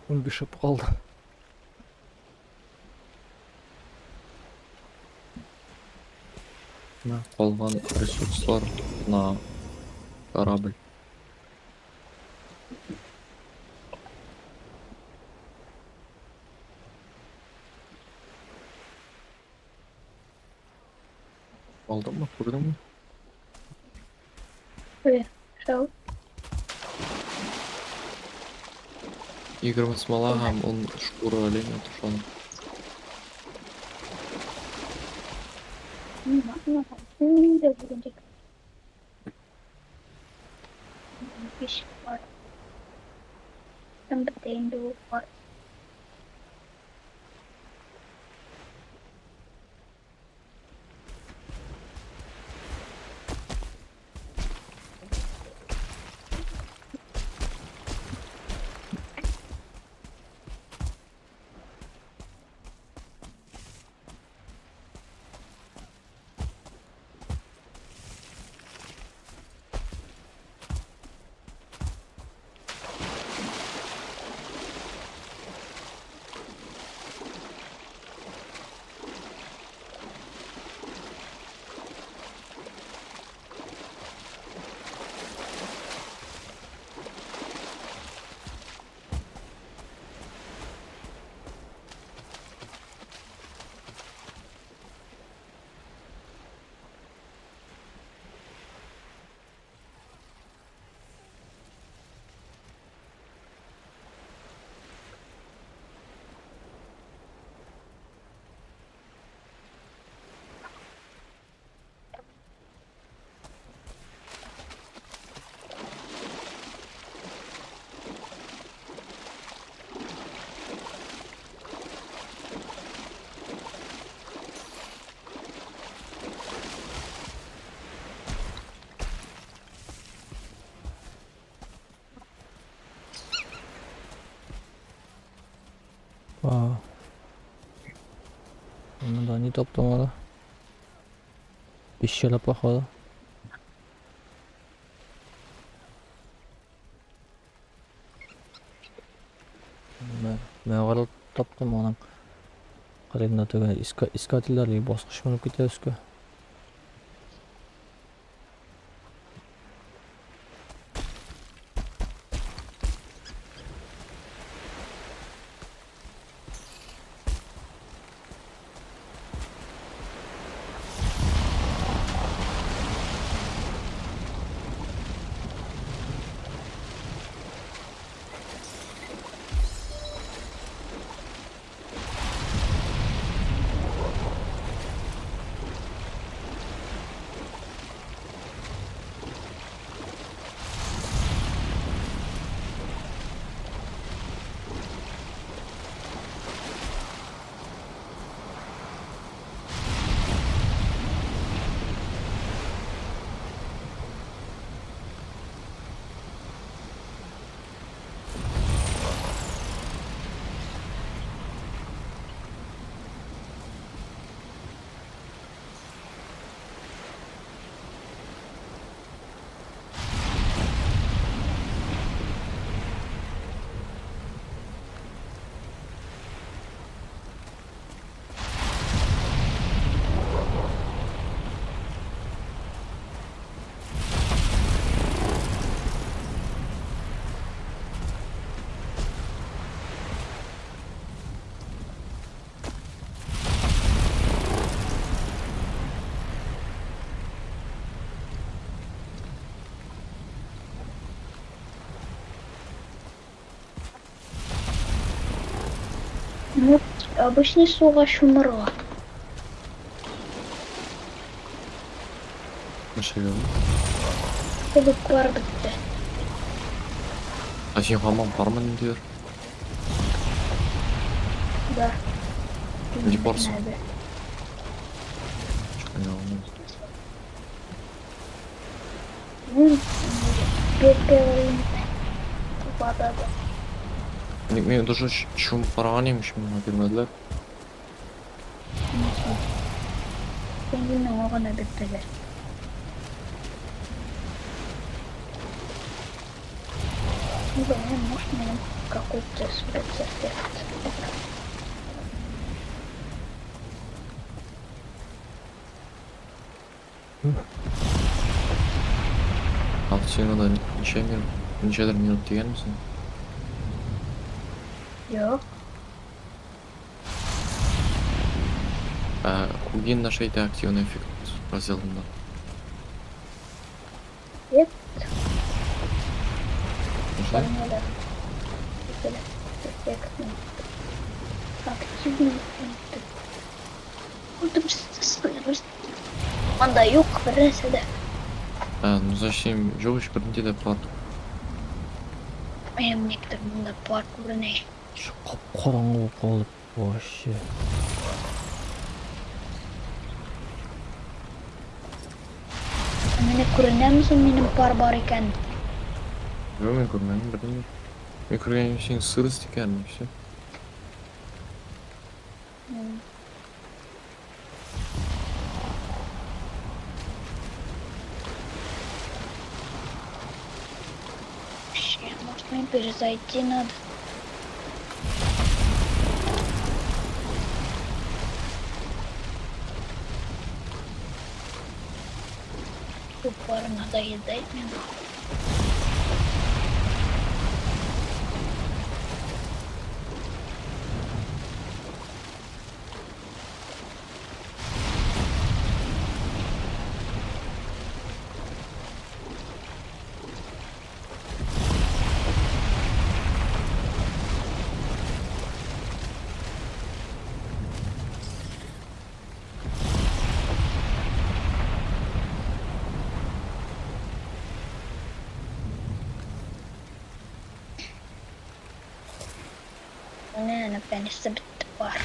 15 калды. Менә калган ресурслар на корабль. Алдыңмы, күрдеңме? Шау. 20 смола һәм 10 шкура оленя тушеная. Мин дә бүген биш бар. Һәм бетә инде ул бар. Вау. Ну да, не таптым аны. Пещера, походу. Мәгәрә таптым аның. Кырыенда түгел, искательләр баскыч менеп китә өскә. Ну, обычный суга чумырга. Нәрсәгә ул? Кебек бар бетте. Ә син һаман бармы ниндидер? Да. Нинди барсың? Нәбе. Чыкмый алмыйм. Ну, пепел вода да. Ник мин даже чумып караган идем, миңа бирмәделәр. Син миңа гына бирделәр. Ну, да, может, минем какой-то спецэффект. Ал син анда ничә минут, ничәдер минут дигәнмесең? Юк. Ә Хугин наш әйтә активный эффект разделында. Эффект Нәрсә? формула. Эффектный. Активный эффект. Сырость. Анда юк бер нәрсә дә. Ә, ну зачем? Юк ич бернинди дә пар. Минем никтер монда пар күренә. Кап-караңгы булып калды вообще. Менә күренәме соң минем пар бар икән? Юк, мин күрмәдем бернинди. Мин күргәнем син сырость икән, и всё. Вообще, может, мне перезайти надо? Пар надоедает мне. Менә наконец-то бетте пар.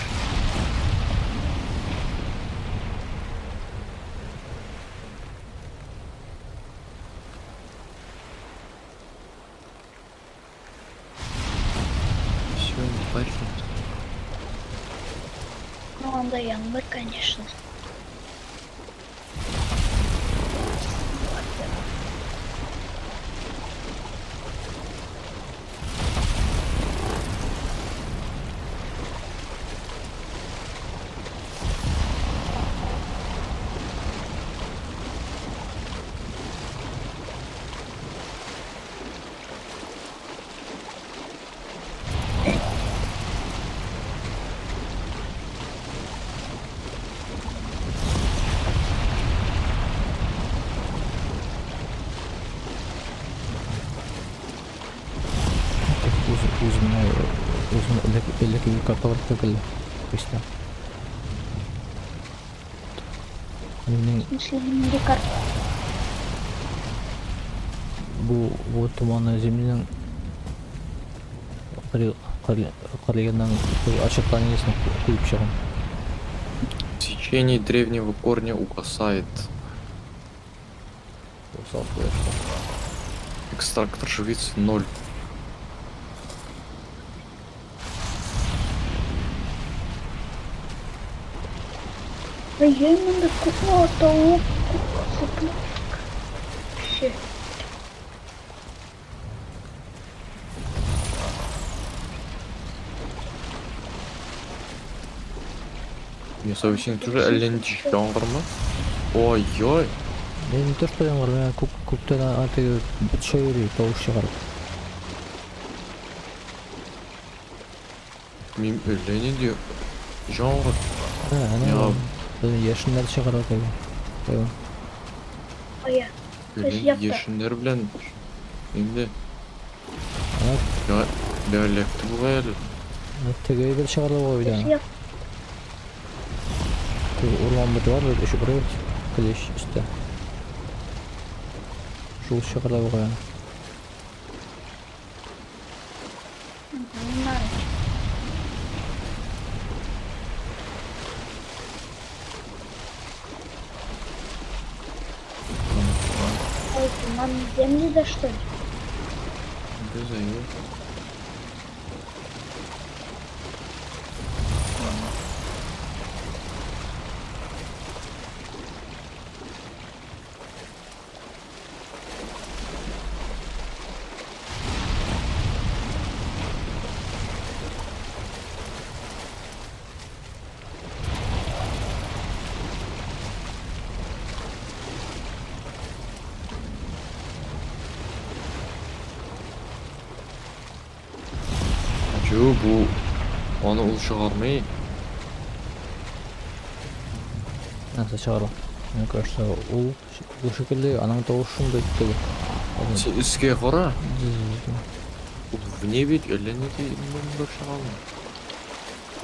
Всё, парень. Ну, анда яңгыр, конечно. Тик үз үземне үземне элек элекке карталар түгел. Чисто. Минем В смысле, нинди карта? бу туманный земляның кырыеннан очертаниясен куеп чыгам. Сечение древнего корня угасает. Усал куяшта. Экстрактор живицы 0. Ой, монда күпме тавык, күп цыпленок. Вообще. Мне совсем тоже әллә нинди яңгырмы? Ой-ой. Мин не то что яңгыр, менә күк күктән теге бетчә йөри, тавыш чыгарып. Мин әллә нинди яңгыр. Ә, әнә Я- яшеннәр чыгара теге. Теге. Ая. Әллә Кайсы якта? яшеннәр белән инде Ана я эләкте бугай әле. Теге бер чыгарды бу Төсе өйдән. як. Теге урман бите бар бит, эше бер клещ өстә. Шул чыгарды бу каян. Понимаю. Ой, туман земли да что ли? Без әйе. Чү, бу аны ул чыгармый. Нәрсә чыгара? Мне кажется, ул ул шикелле, аның тавышы шундый теге. Син өскә кара. Ул в небе әллә нинди бер чыгара.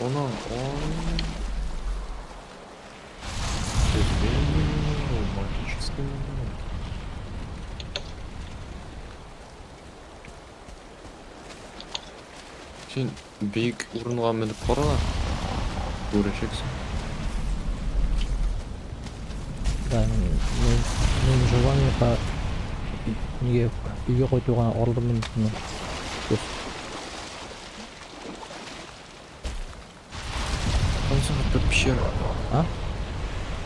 Она, он... Магический минерал. Син биек урынга менеп кара да. Күрәчәксең. Да, мин желание ка нигә өйгә кайтуга алдым мин моны. Таптыңсың бер пещера. А?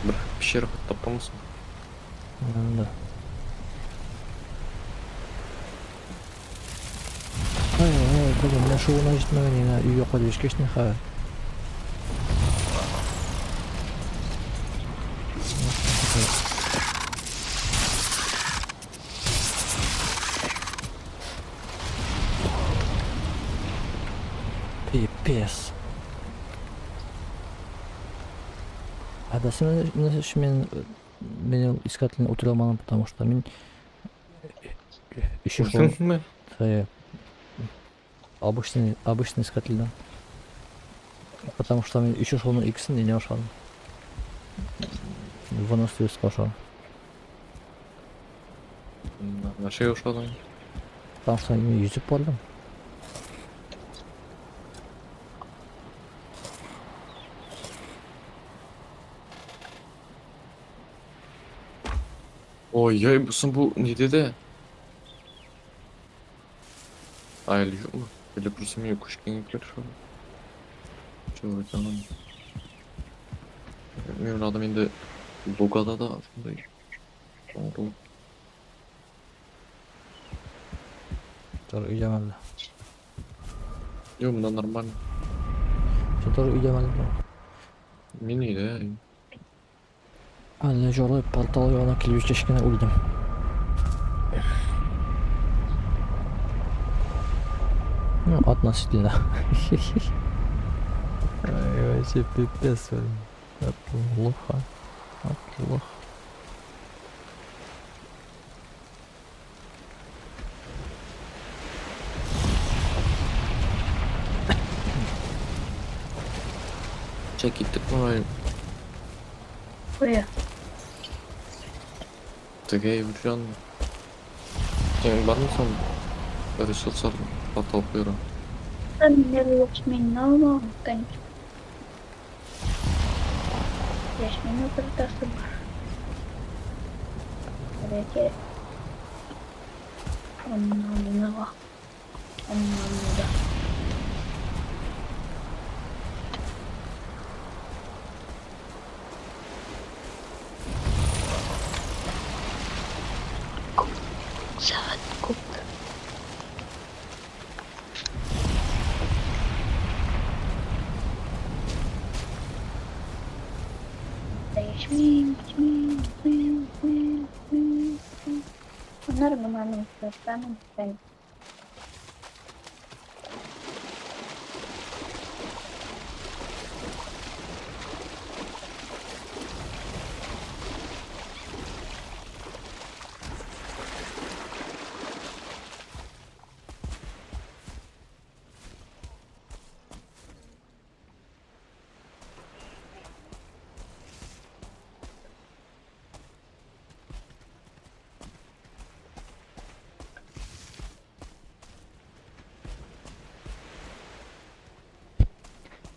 Бер пещера таптыңсың. Да. Ай, ай, блин, менә шуына җитмәгән инде өйгә кайтып җиткәч ни хәл. Пипец. А да син мин мине искательне үтерә алмадым, потому что мин еще шул Үлдеңме? Обычный искательдән. Потому что мин еще шуның икесен не ашадым. Выносливость ашадым. Нәрсәгә ошадың? Потому что мин йөзеп бардым. Ой, яй, соң бу нидә дә? А, или юкмы? Или просто мин күчкәнгә керә шул. Чего это оно? Мин уйладым инде Лугада да шундый. Шундый. Тор өйдәм әле. Юк, монда нормально. Син тор өйдәм әле. Мин өйдә. Әллә җылы портал янына килеп җиткәч кенә үлдем. Ну, относительно. Ай, вообще пипец, блин. Плохо. Плохо. Чә киттек мына. Кая? Теге белән. Син бармы соң? Ресурслар портал куйырга. Мин алмаган, конечно. Яшмин утыртасы бар. Бәлки аннан аннан да. Сәгать күп. Яшмин, яшмин, яшмин, яшмин, яшмин, яшмин. Аннары моны утыртамын, ben.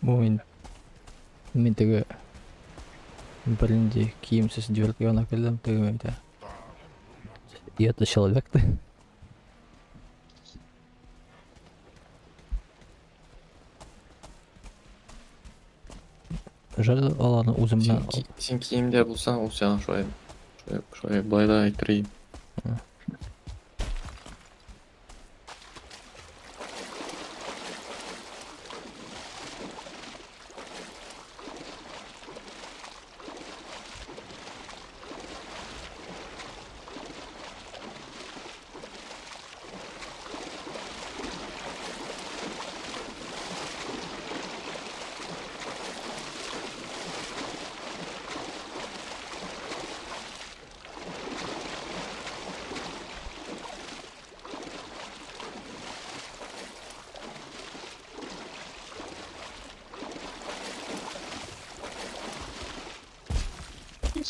Бу мин мин теге бернинди киемсез дверка янына килдем, теге әйтә. И это человек ты? Жаль, аларны үзем Син, белән син киемдә булсаң, ул сиңа шулай шулай шулай былай да әйтер идем.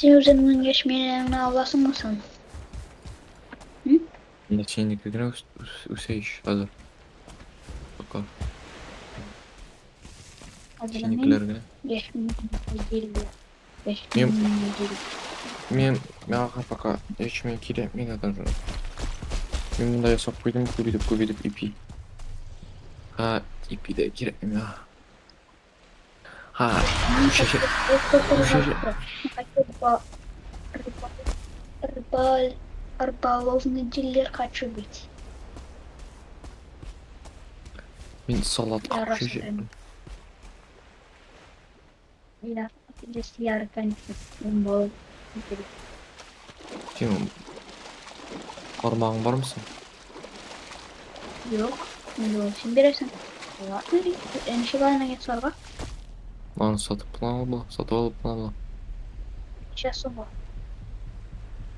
Син үзеңнең яшьмәләреңне аласыңмы соң? Менә синеке генә үсә ич хәзер. Пока. Хәзер мин Синекеләр генә. яшьмәләрне Мин яшьмәләрне мин миңа пока ячмень кирәкми дә даже. Мин монда ясап куйдым күп итеп күп итеп ипи. Ха, ипи дә кирәкми миңа. Ха, Мин чәчәк хочу чәчәк хочу рыба, рыболовный дилер хочу быть. Мин салатка Я күчәчәкмен. Я, здесь я, конечно, был. Син кармагың бармы соң? Юк, инде ул син бирәсең. Ладно, ничек аны ясарга? Аны сатып кына алып, сатып алып кына була. Ничә сумга?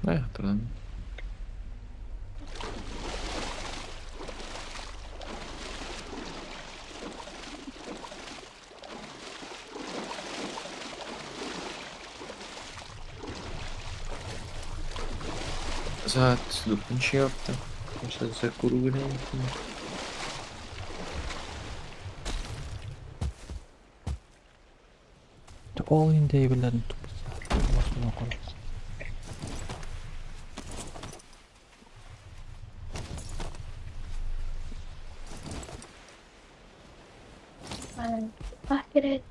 Әй, хәтерләмим. Сәгать дүртенче ярты. Нәрсә күрү генә мөмкин. Ал инде әйберләрне тупаса. Башына карап. А, кирәк.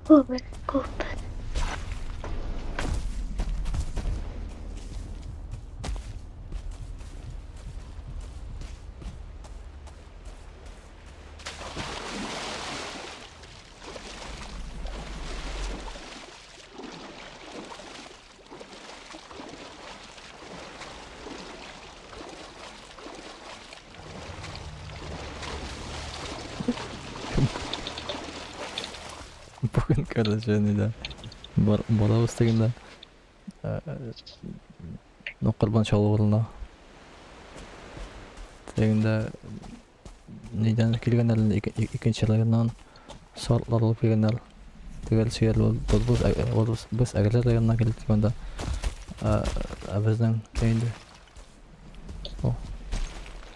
Күп, күп. Бүген короче нидә бар барабыз дигәндә ну корбан чалу урынына. Дигәндә нидән килгәннәр икенче районнан сарыклар алып килгәннәр. Төгәл сөяр без без Әгерҗе районыннан килдек дигәндә ә безнең инде о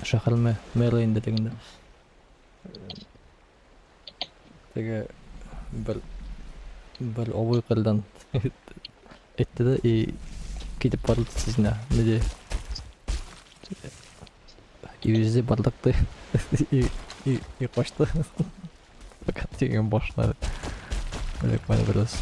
шәһәр мэры инде дигәндә теге бер бер абый кырдан әйтте дә и китеп барды сезенә ни и үзе бардык ди и и и качты пока дигән башына эләкмәде бераз.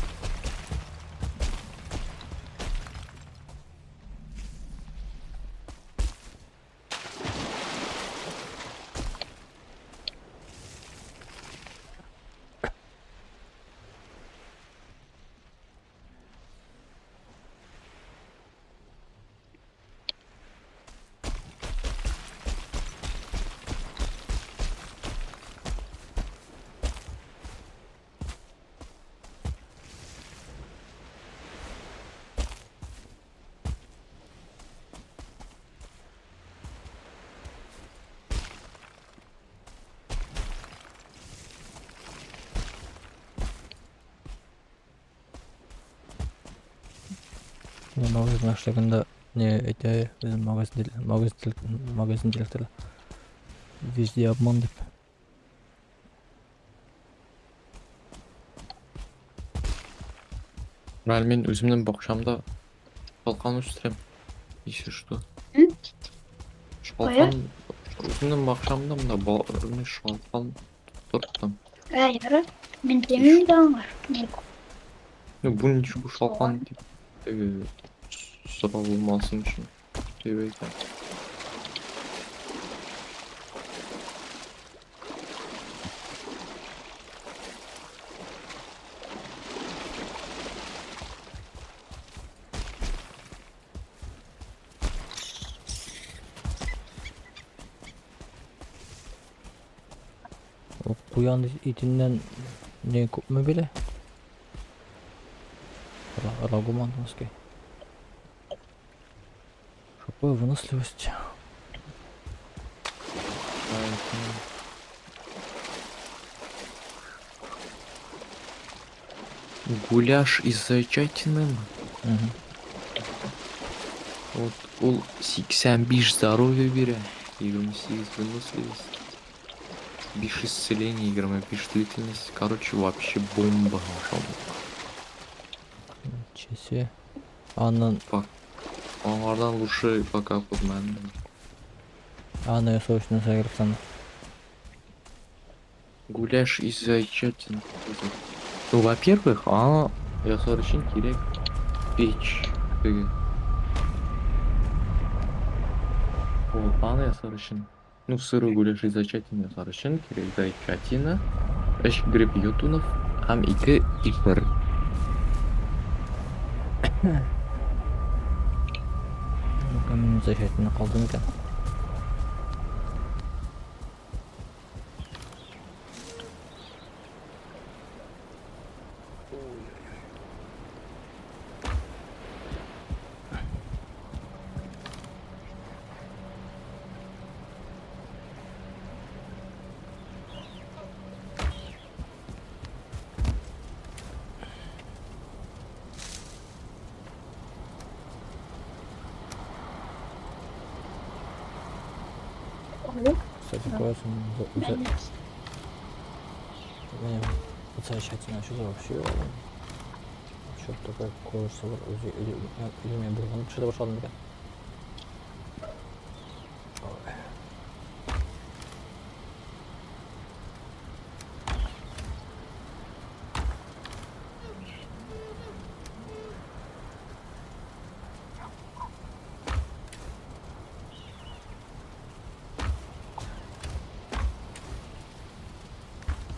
Не магазин эшләгәндә не әйтә безнең магазин магазин магазин директоры. Везде обман дип. Әле мин үземнең бакчамда шалкан үстерәм. Если что. М? Шалкан үземнең бакчамда монда шалкан торттым. Ә, ярар. Мин белмим дә аңар. Ни? Ну, бу ничек бу шалкан дип теге сорау булмасын өчен дип әйтәм. Ул куян итеннән не күпме бирә? Рагумановский. ХП, выносливость. Гуляш из зайчатины. Мгм. Вот ул 85 здоровья бирә, 28 выносливость, 5 исцеление, 25 длительность. Короче, вообще бомба. Ничего себе. Аннан, Аңардан лучше пока күрмәдем. аны ясау өчен нәрсә кирәк сана? Гуляш из зайчатины. Ну, во-первых, аны ясар өчен кирәк печь. Теге. Вот, аны ясар өчен. Ну, сырой гуляш из зайчатины ясар өчен кирәк зайчатина, өч гриб йотунов һәм ике ипер. Ну-ка, мин зайчатина калды микән? Ой, Кстати, кажется, у зайчатина что за вообще? Черт, такая кожа үзе үземә бер төшерә башладым микән? Ой.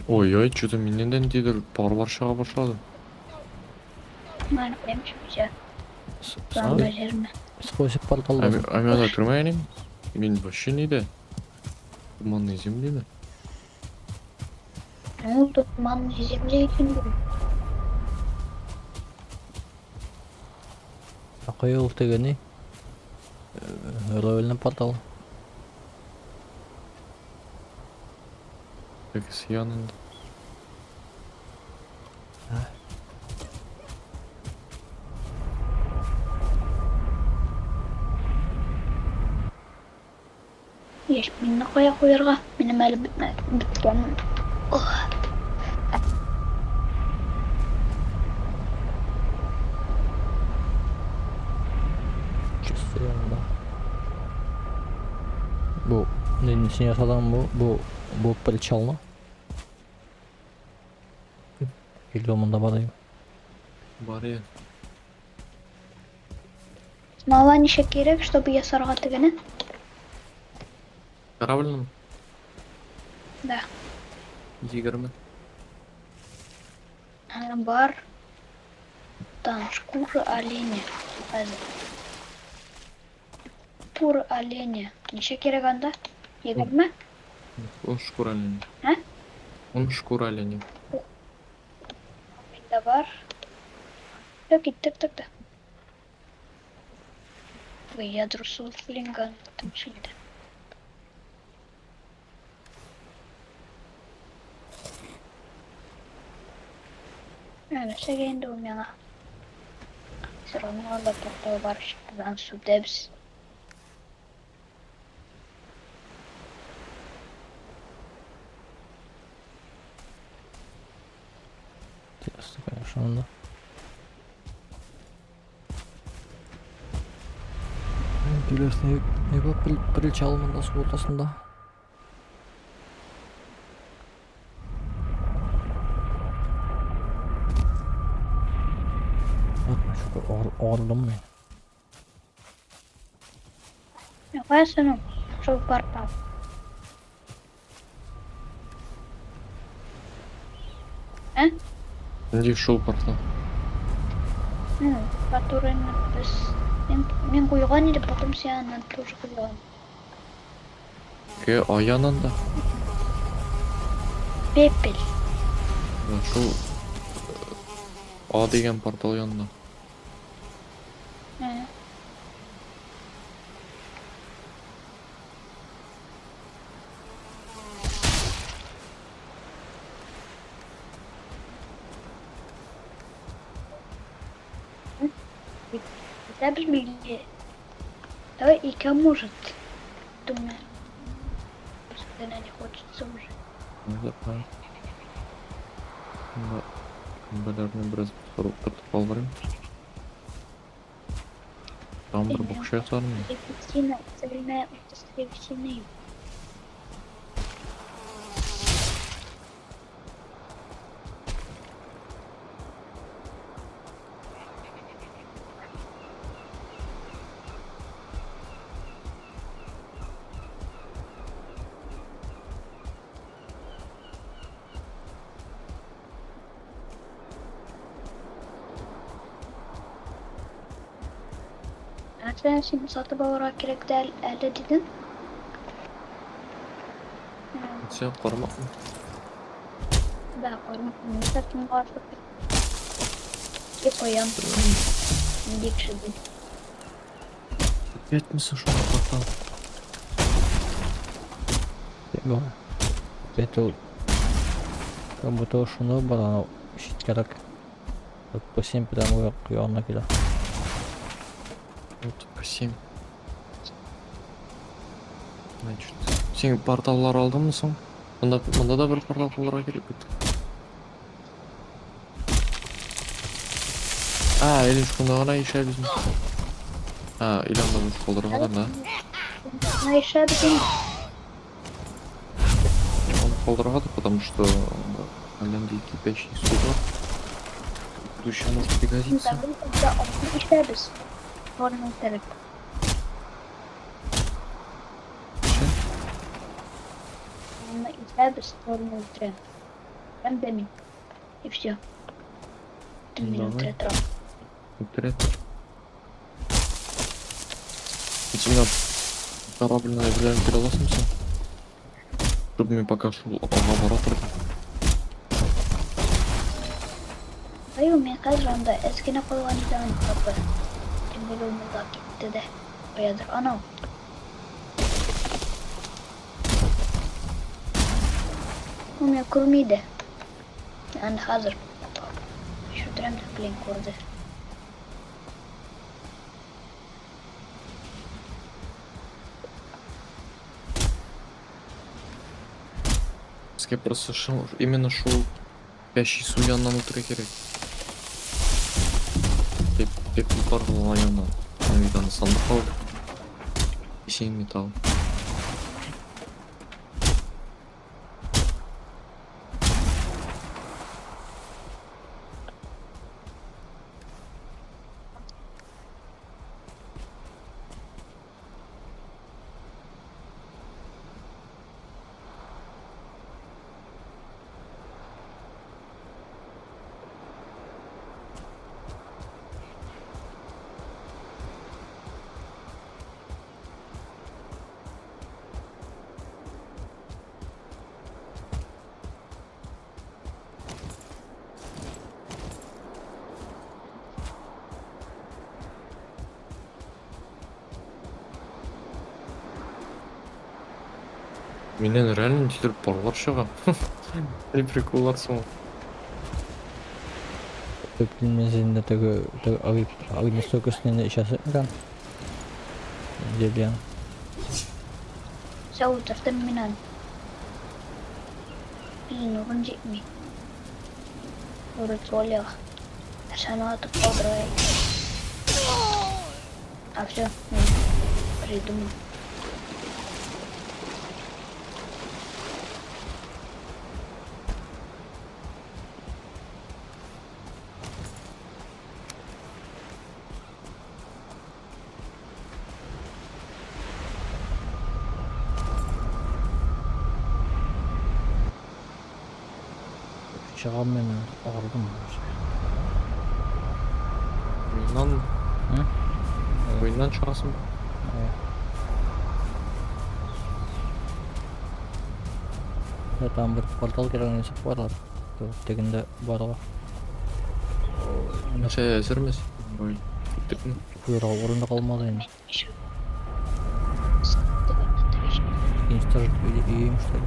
Ой-ой, что-то миннән дә ниндидер парлар чыга башлады. Мен белмим. А? Сквозь портал. Ә мин анда кермәгән идем. Мин вообще нидә? Туманной землеме? Ну, туманной земле икән бу. А кая ул теге ни? Рольный портал. Тегесе янында. А? Яшь мине кая куярга? Минем әле бетмә, беткән. Ох. Чисто янында. Бу нинди ясадың бу? Бу причалны? Или монда бар идеме? Бар я. Смола ничә кирәк, чтобы ясарга тегене? Корабльным? Да. 20. Ә, бар. Там шкура оленя. Хәзер. Шкура оленя. Ничә кирәк анда? 20? Ун шкура оленя. А? Ун шкура оленя. Миндә бар. Все, киттек тогда. Ой, ядросы флинган там инде. Ә, нәрсәгә инде ул миңа? Все равно анда портал бар, шуннан сүтәбез. Шунда. Интересно, не бар причал монда су уртасында? Арыдым мин. Каясың шул портал? Ә? Нинди шул портал? Ну, который без мин куйган идем, потом син аннан тоже куйган. Ке ай янында. Пепел. Шул А дигән портал янында. Ә. Без билге. Давай ике может. Думаю. Постоянно не хочется уже. Да, правильно. Да. Гөмбәләрне бераз тотып калдырыйм. Там бер бакча ясармын. Древесина, цельная древесины. Нәрсә син сатып алырга кирәк тә әле дидең? Син карамакмы? Да, карамак. И куям. Нинди кеше бу? Әйтмисең шул портал. Опять ул как будто шуны бар, анау читкәрәк. По 7 прямо янына килә. Вот по 7. Значит, син порталлар алдыңмы соң? Монда да бер портал кылырга кирәк бит. А, или шунда гына ишәбез. А, или анда буш калдырырга да. На ишәбез инде. Аны калдырырга да, потому что әллә нинди кипящий су бар. В будущем может пригодиться. Давай тогда аны ишәбез. Торны үтереп. Че? Аны ишәбез, торны үтерәм. Прям да мин. И все. Ты меня Давай. үтерә торам. Үтерә. Син корабльне белән килә аласыңмы соң? Чтобы мин пока шул ага бара тордым. Ай, мин хәзер анда әз генә калган иде аның капы. Тем более ул монда китте дә. Каядыр анау. Ул мине күрми дә. Аны хәзер төшерәм дә, блин, күрде. Безгә просто шул, именно шул кипящий су яныннан үтәргә кирәк. Пепел порталы яныннан. Бит аны сандык алып. Син металл. Миннән реально ниндидер парлар чыга. Ни приколлар соң? Пепельный теге теге огнестойкостный эчәсе икән. Дебян. Все, утырдым мин аны. Блин, урын җитми. Урын Оляга. Нәрсәне атып калдырырга икән? А все, мин придумал. Чыгам мин, арыдым. Уеннан, М? уеннан чыгасың. Я там бер портал кирәк нәрсә бар. Тегендә барга. Нәрсә әзерме? Ой, киттекме? Куярга урын да калмады инде. Еще. Уничтожить или им, что ли?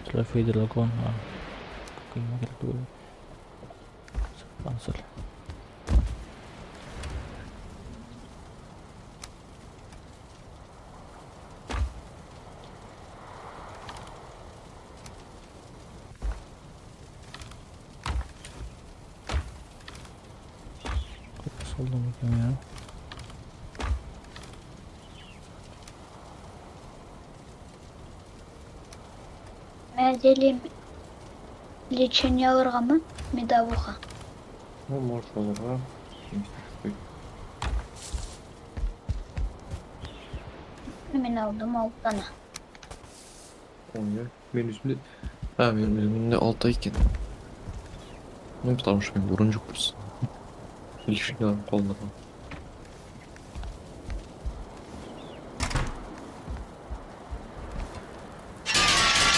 Трофей дракон. А, какой кирәк түгел. Панцирь. Салдым икән я. Мәделим лечение алыргамы? Медовуха. Ну, может, алырга. Мин алдым алтыны. Ой, мин үземдә. А, мин үземдә алты икән. Ну, потому что мин урын юк просто. Лишний калмады.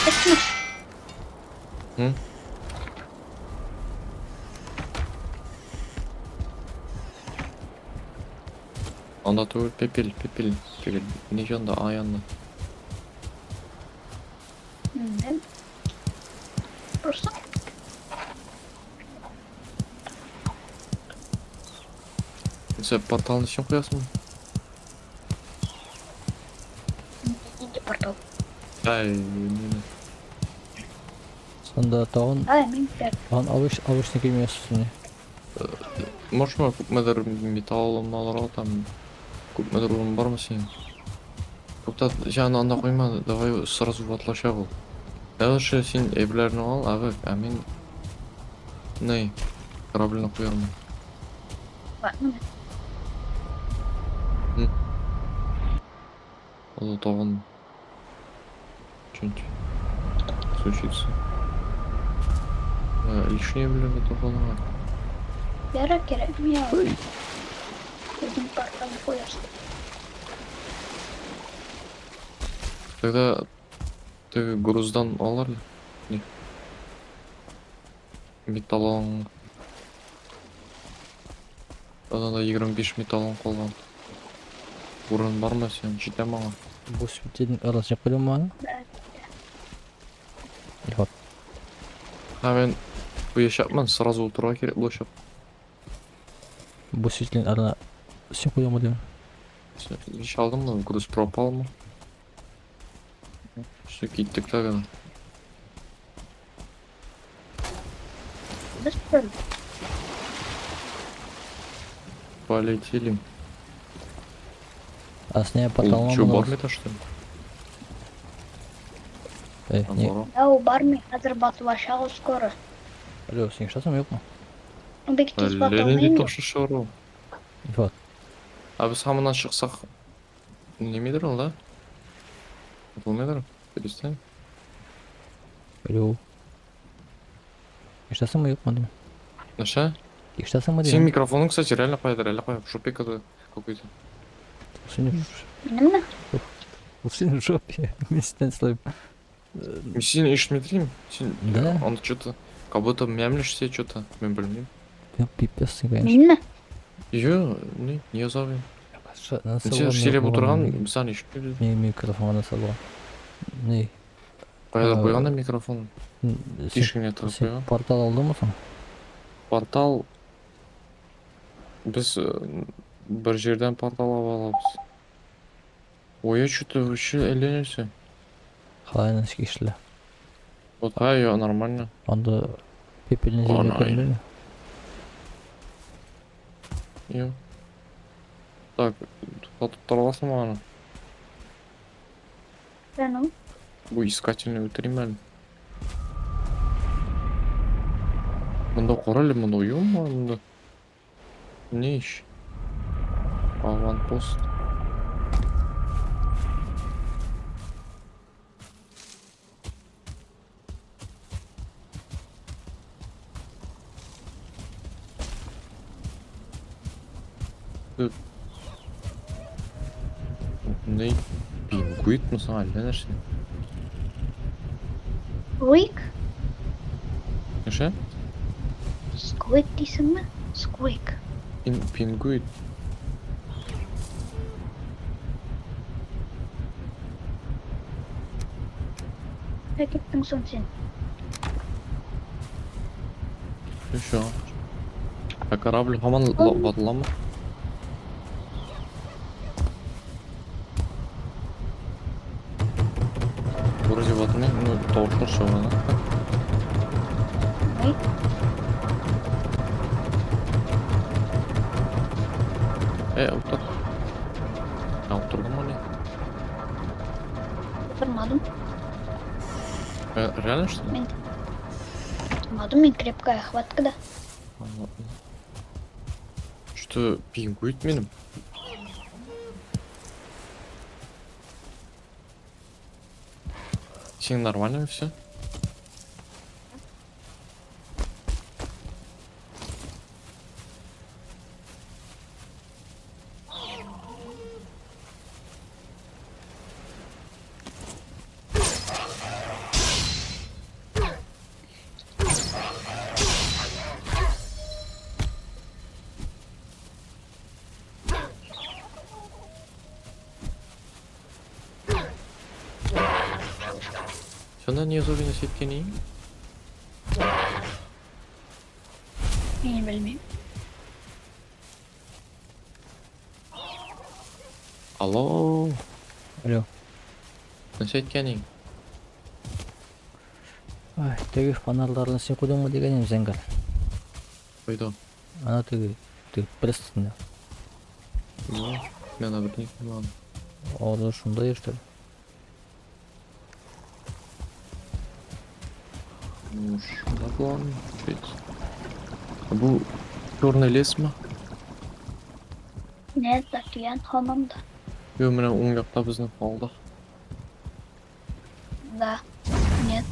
Әйтме? М? Анда түгел, пепел, пепел, пепел. Не янда, а янда. Да. Просто Сен порталны син куясыңмы? нинди портал. Ай, не. Сонда тагын Ай, мин бер. тагын обычный кимиясез. Можешь күпмедер металл алырга там күпмедер урын бармы синең? Тукта, син анда куйма, давай сразу ватлаша бул. Дальше син әйберләрне ал, абы, ә мин не, корабльне куярмын. Ладно. Ул тагын что-нибудь случится. Лишнее әйберләрне табалар. Ярар кирәкми ал. Үзең порталны куярсың. Тогда ты груздан алар не? Металлың. Анда да 25 металлың калган. Урын бармы син? Җитә миңа. Бу светильник арасы куйдым аны. Да. Илфат. Ха, мин куячакмын, сразу утырырга кирәк булачак. Бу светильник арына син куйдыңмы дим. Иш алдыммы? Груз пропал мы? Все, киттек тогда. Без бер. Полетели. А с ней портал Ул, чё, бармы это что ли? Эй, А, не. бара. Да, ул бармый. Хәзер батылачак скоро. Алло, син ишетәсеңме, юкмы? Ул бик тиз Әллә батылмый нинди инде. ташы чыгару. Илфат. А без һаманнан чыксак, нимедер ул, да? Булмыйдыр? Перестань. Алло. Ишетәсеңме, юкмы дим. Нәрсә? Ишетәсеңме Синең дим. микрофоның, кстати, реально каядыр, әллә кая, в жопе какой-то. Син Минемме? Ул синең в жопе. Мин синнән сорыйм. Мин сине ишетми торыйм. Син Да. анда что-то как будто мямлишься что-то. Мин белмим. Я пипец син, конечно. Минме? Йо, не, не язабыйм. Нәрсә Син булган сөйләп микрофонга? утырган, без аны ишетмибез. Ми микрофонга нәрсә булган? Ни? Кайда Э, куйган да микрофон? Син, Тишегенә тыгып син куйган. портал алдыңмы соң? Портал без бер җирдән портал ала алабыз. Ой, я что-то вообще әллә нәрсә. Халай ничек ишетелә? Вот, а, я нормально. Анда пепельный земля Ана, күренмиме? Йо. Так, туктатып тора аласыңмы аны? Мен ул. Бу искательный үтерим әле. Монда кара әле, монда юкмы монда? Ни иш? Аванпост. Төп. Ни? Пингуитмы соң әллә нәрсә? Squeak? Нәрсә? Squeak дисеңме? Squeak. Пингуит. Кая киттең соң син? Еще. Ә корабль һаман ватыламы? Вроде ватылмый, ну тавышлар чыга. Ой. Э, утыр. Ә, утырдыңмы ни? Утырмадым. Э, реально что ли? Мин утырмадым, мин крепкая хваткада. А, ладно. Что пингует минем? Син нормально все? Сонда не зовен сеткени? Мин белмим. Алло, Алло. нәрсә әйткәнең? Ай, теге фонарьларны син куйдыңмы дигән идем зәңгәр. Кайда? Ана теге, теге пресс өстендә. Ну, мин аны берни куймадым. Алар шунда йөртә. Ну, шунда булган, чуть. А бу черный лесмы? Нет, океан һаман да. Йо, менә уң якта безнең калды. Да. Нет.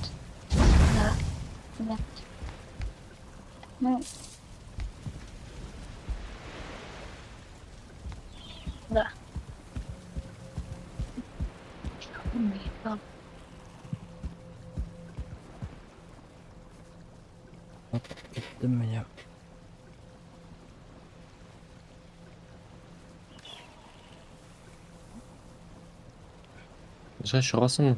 Да. Нет. Ну. Да. Да. Киттем меня. Син чыгасыңмы?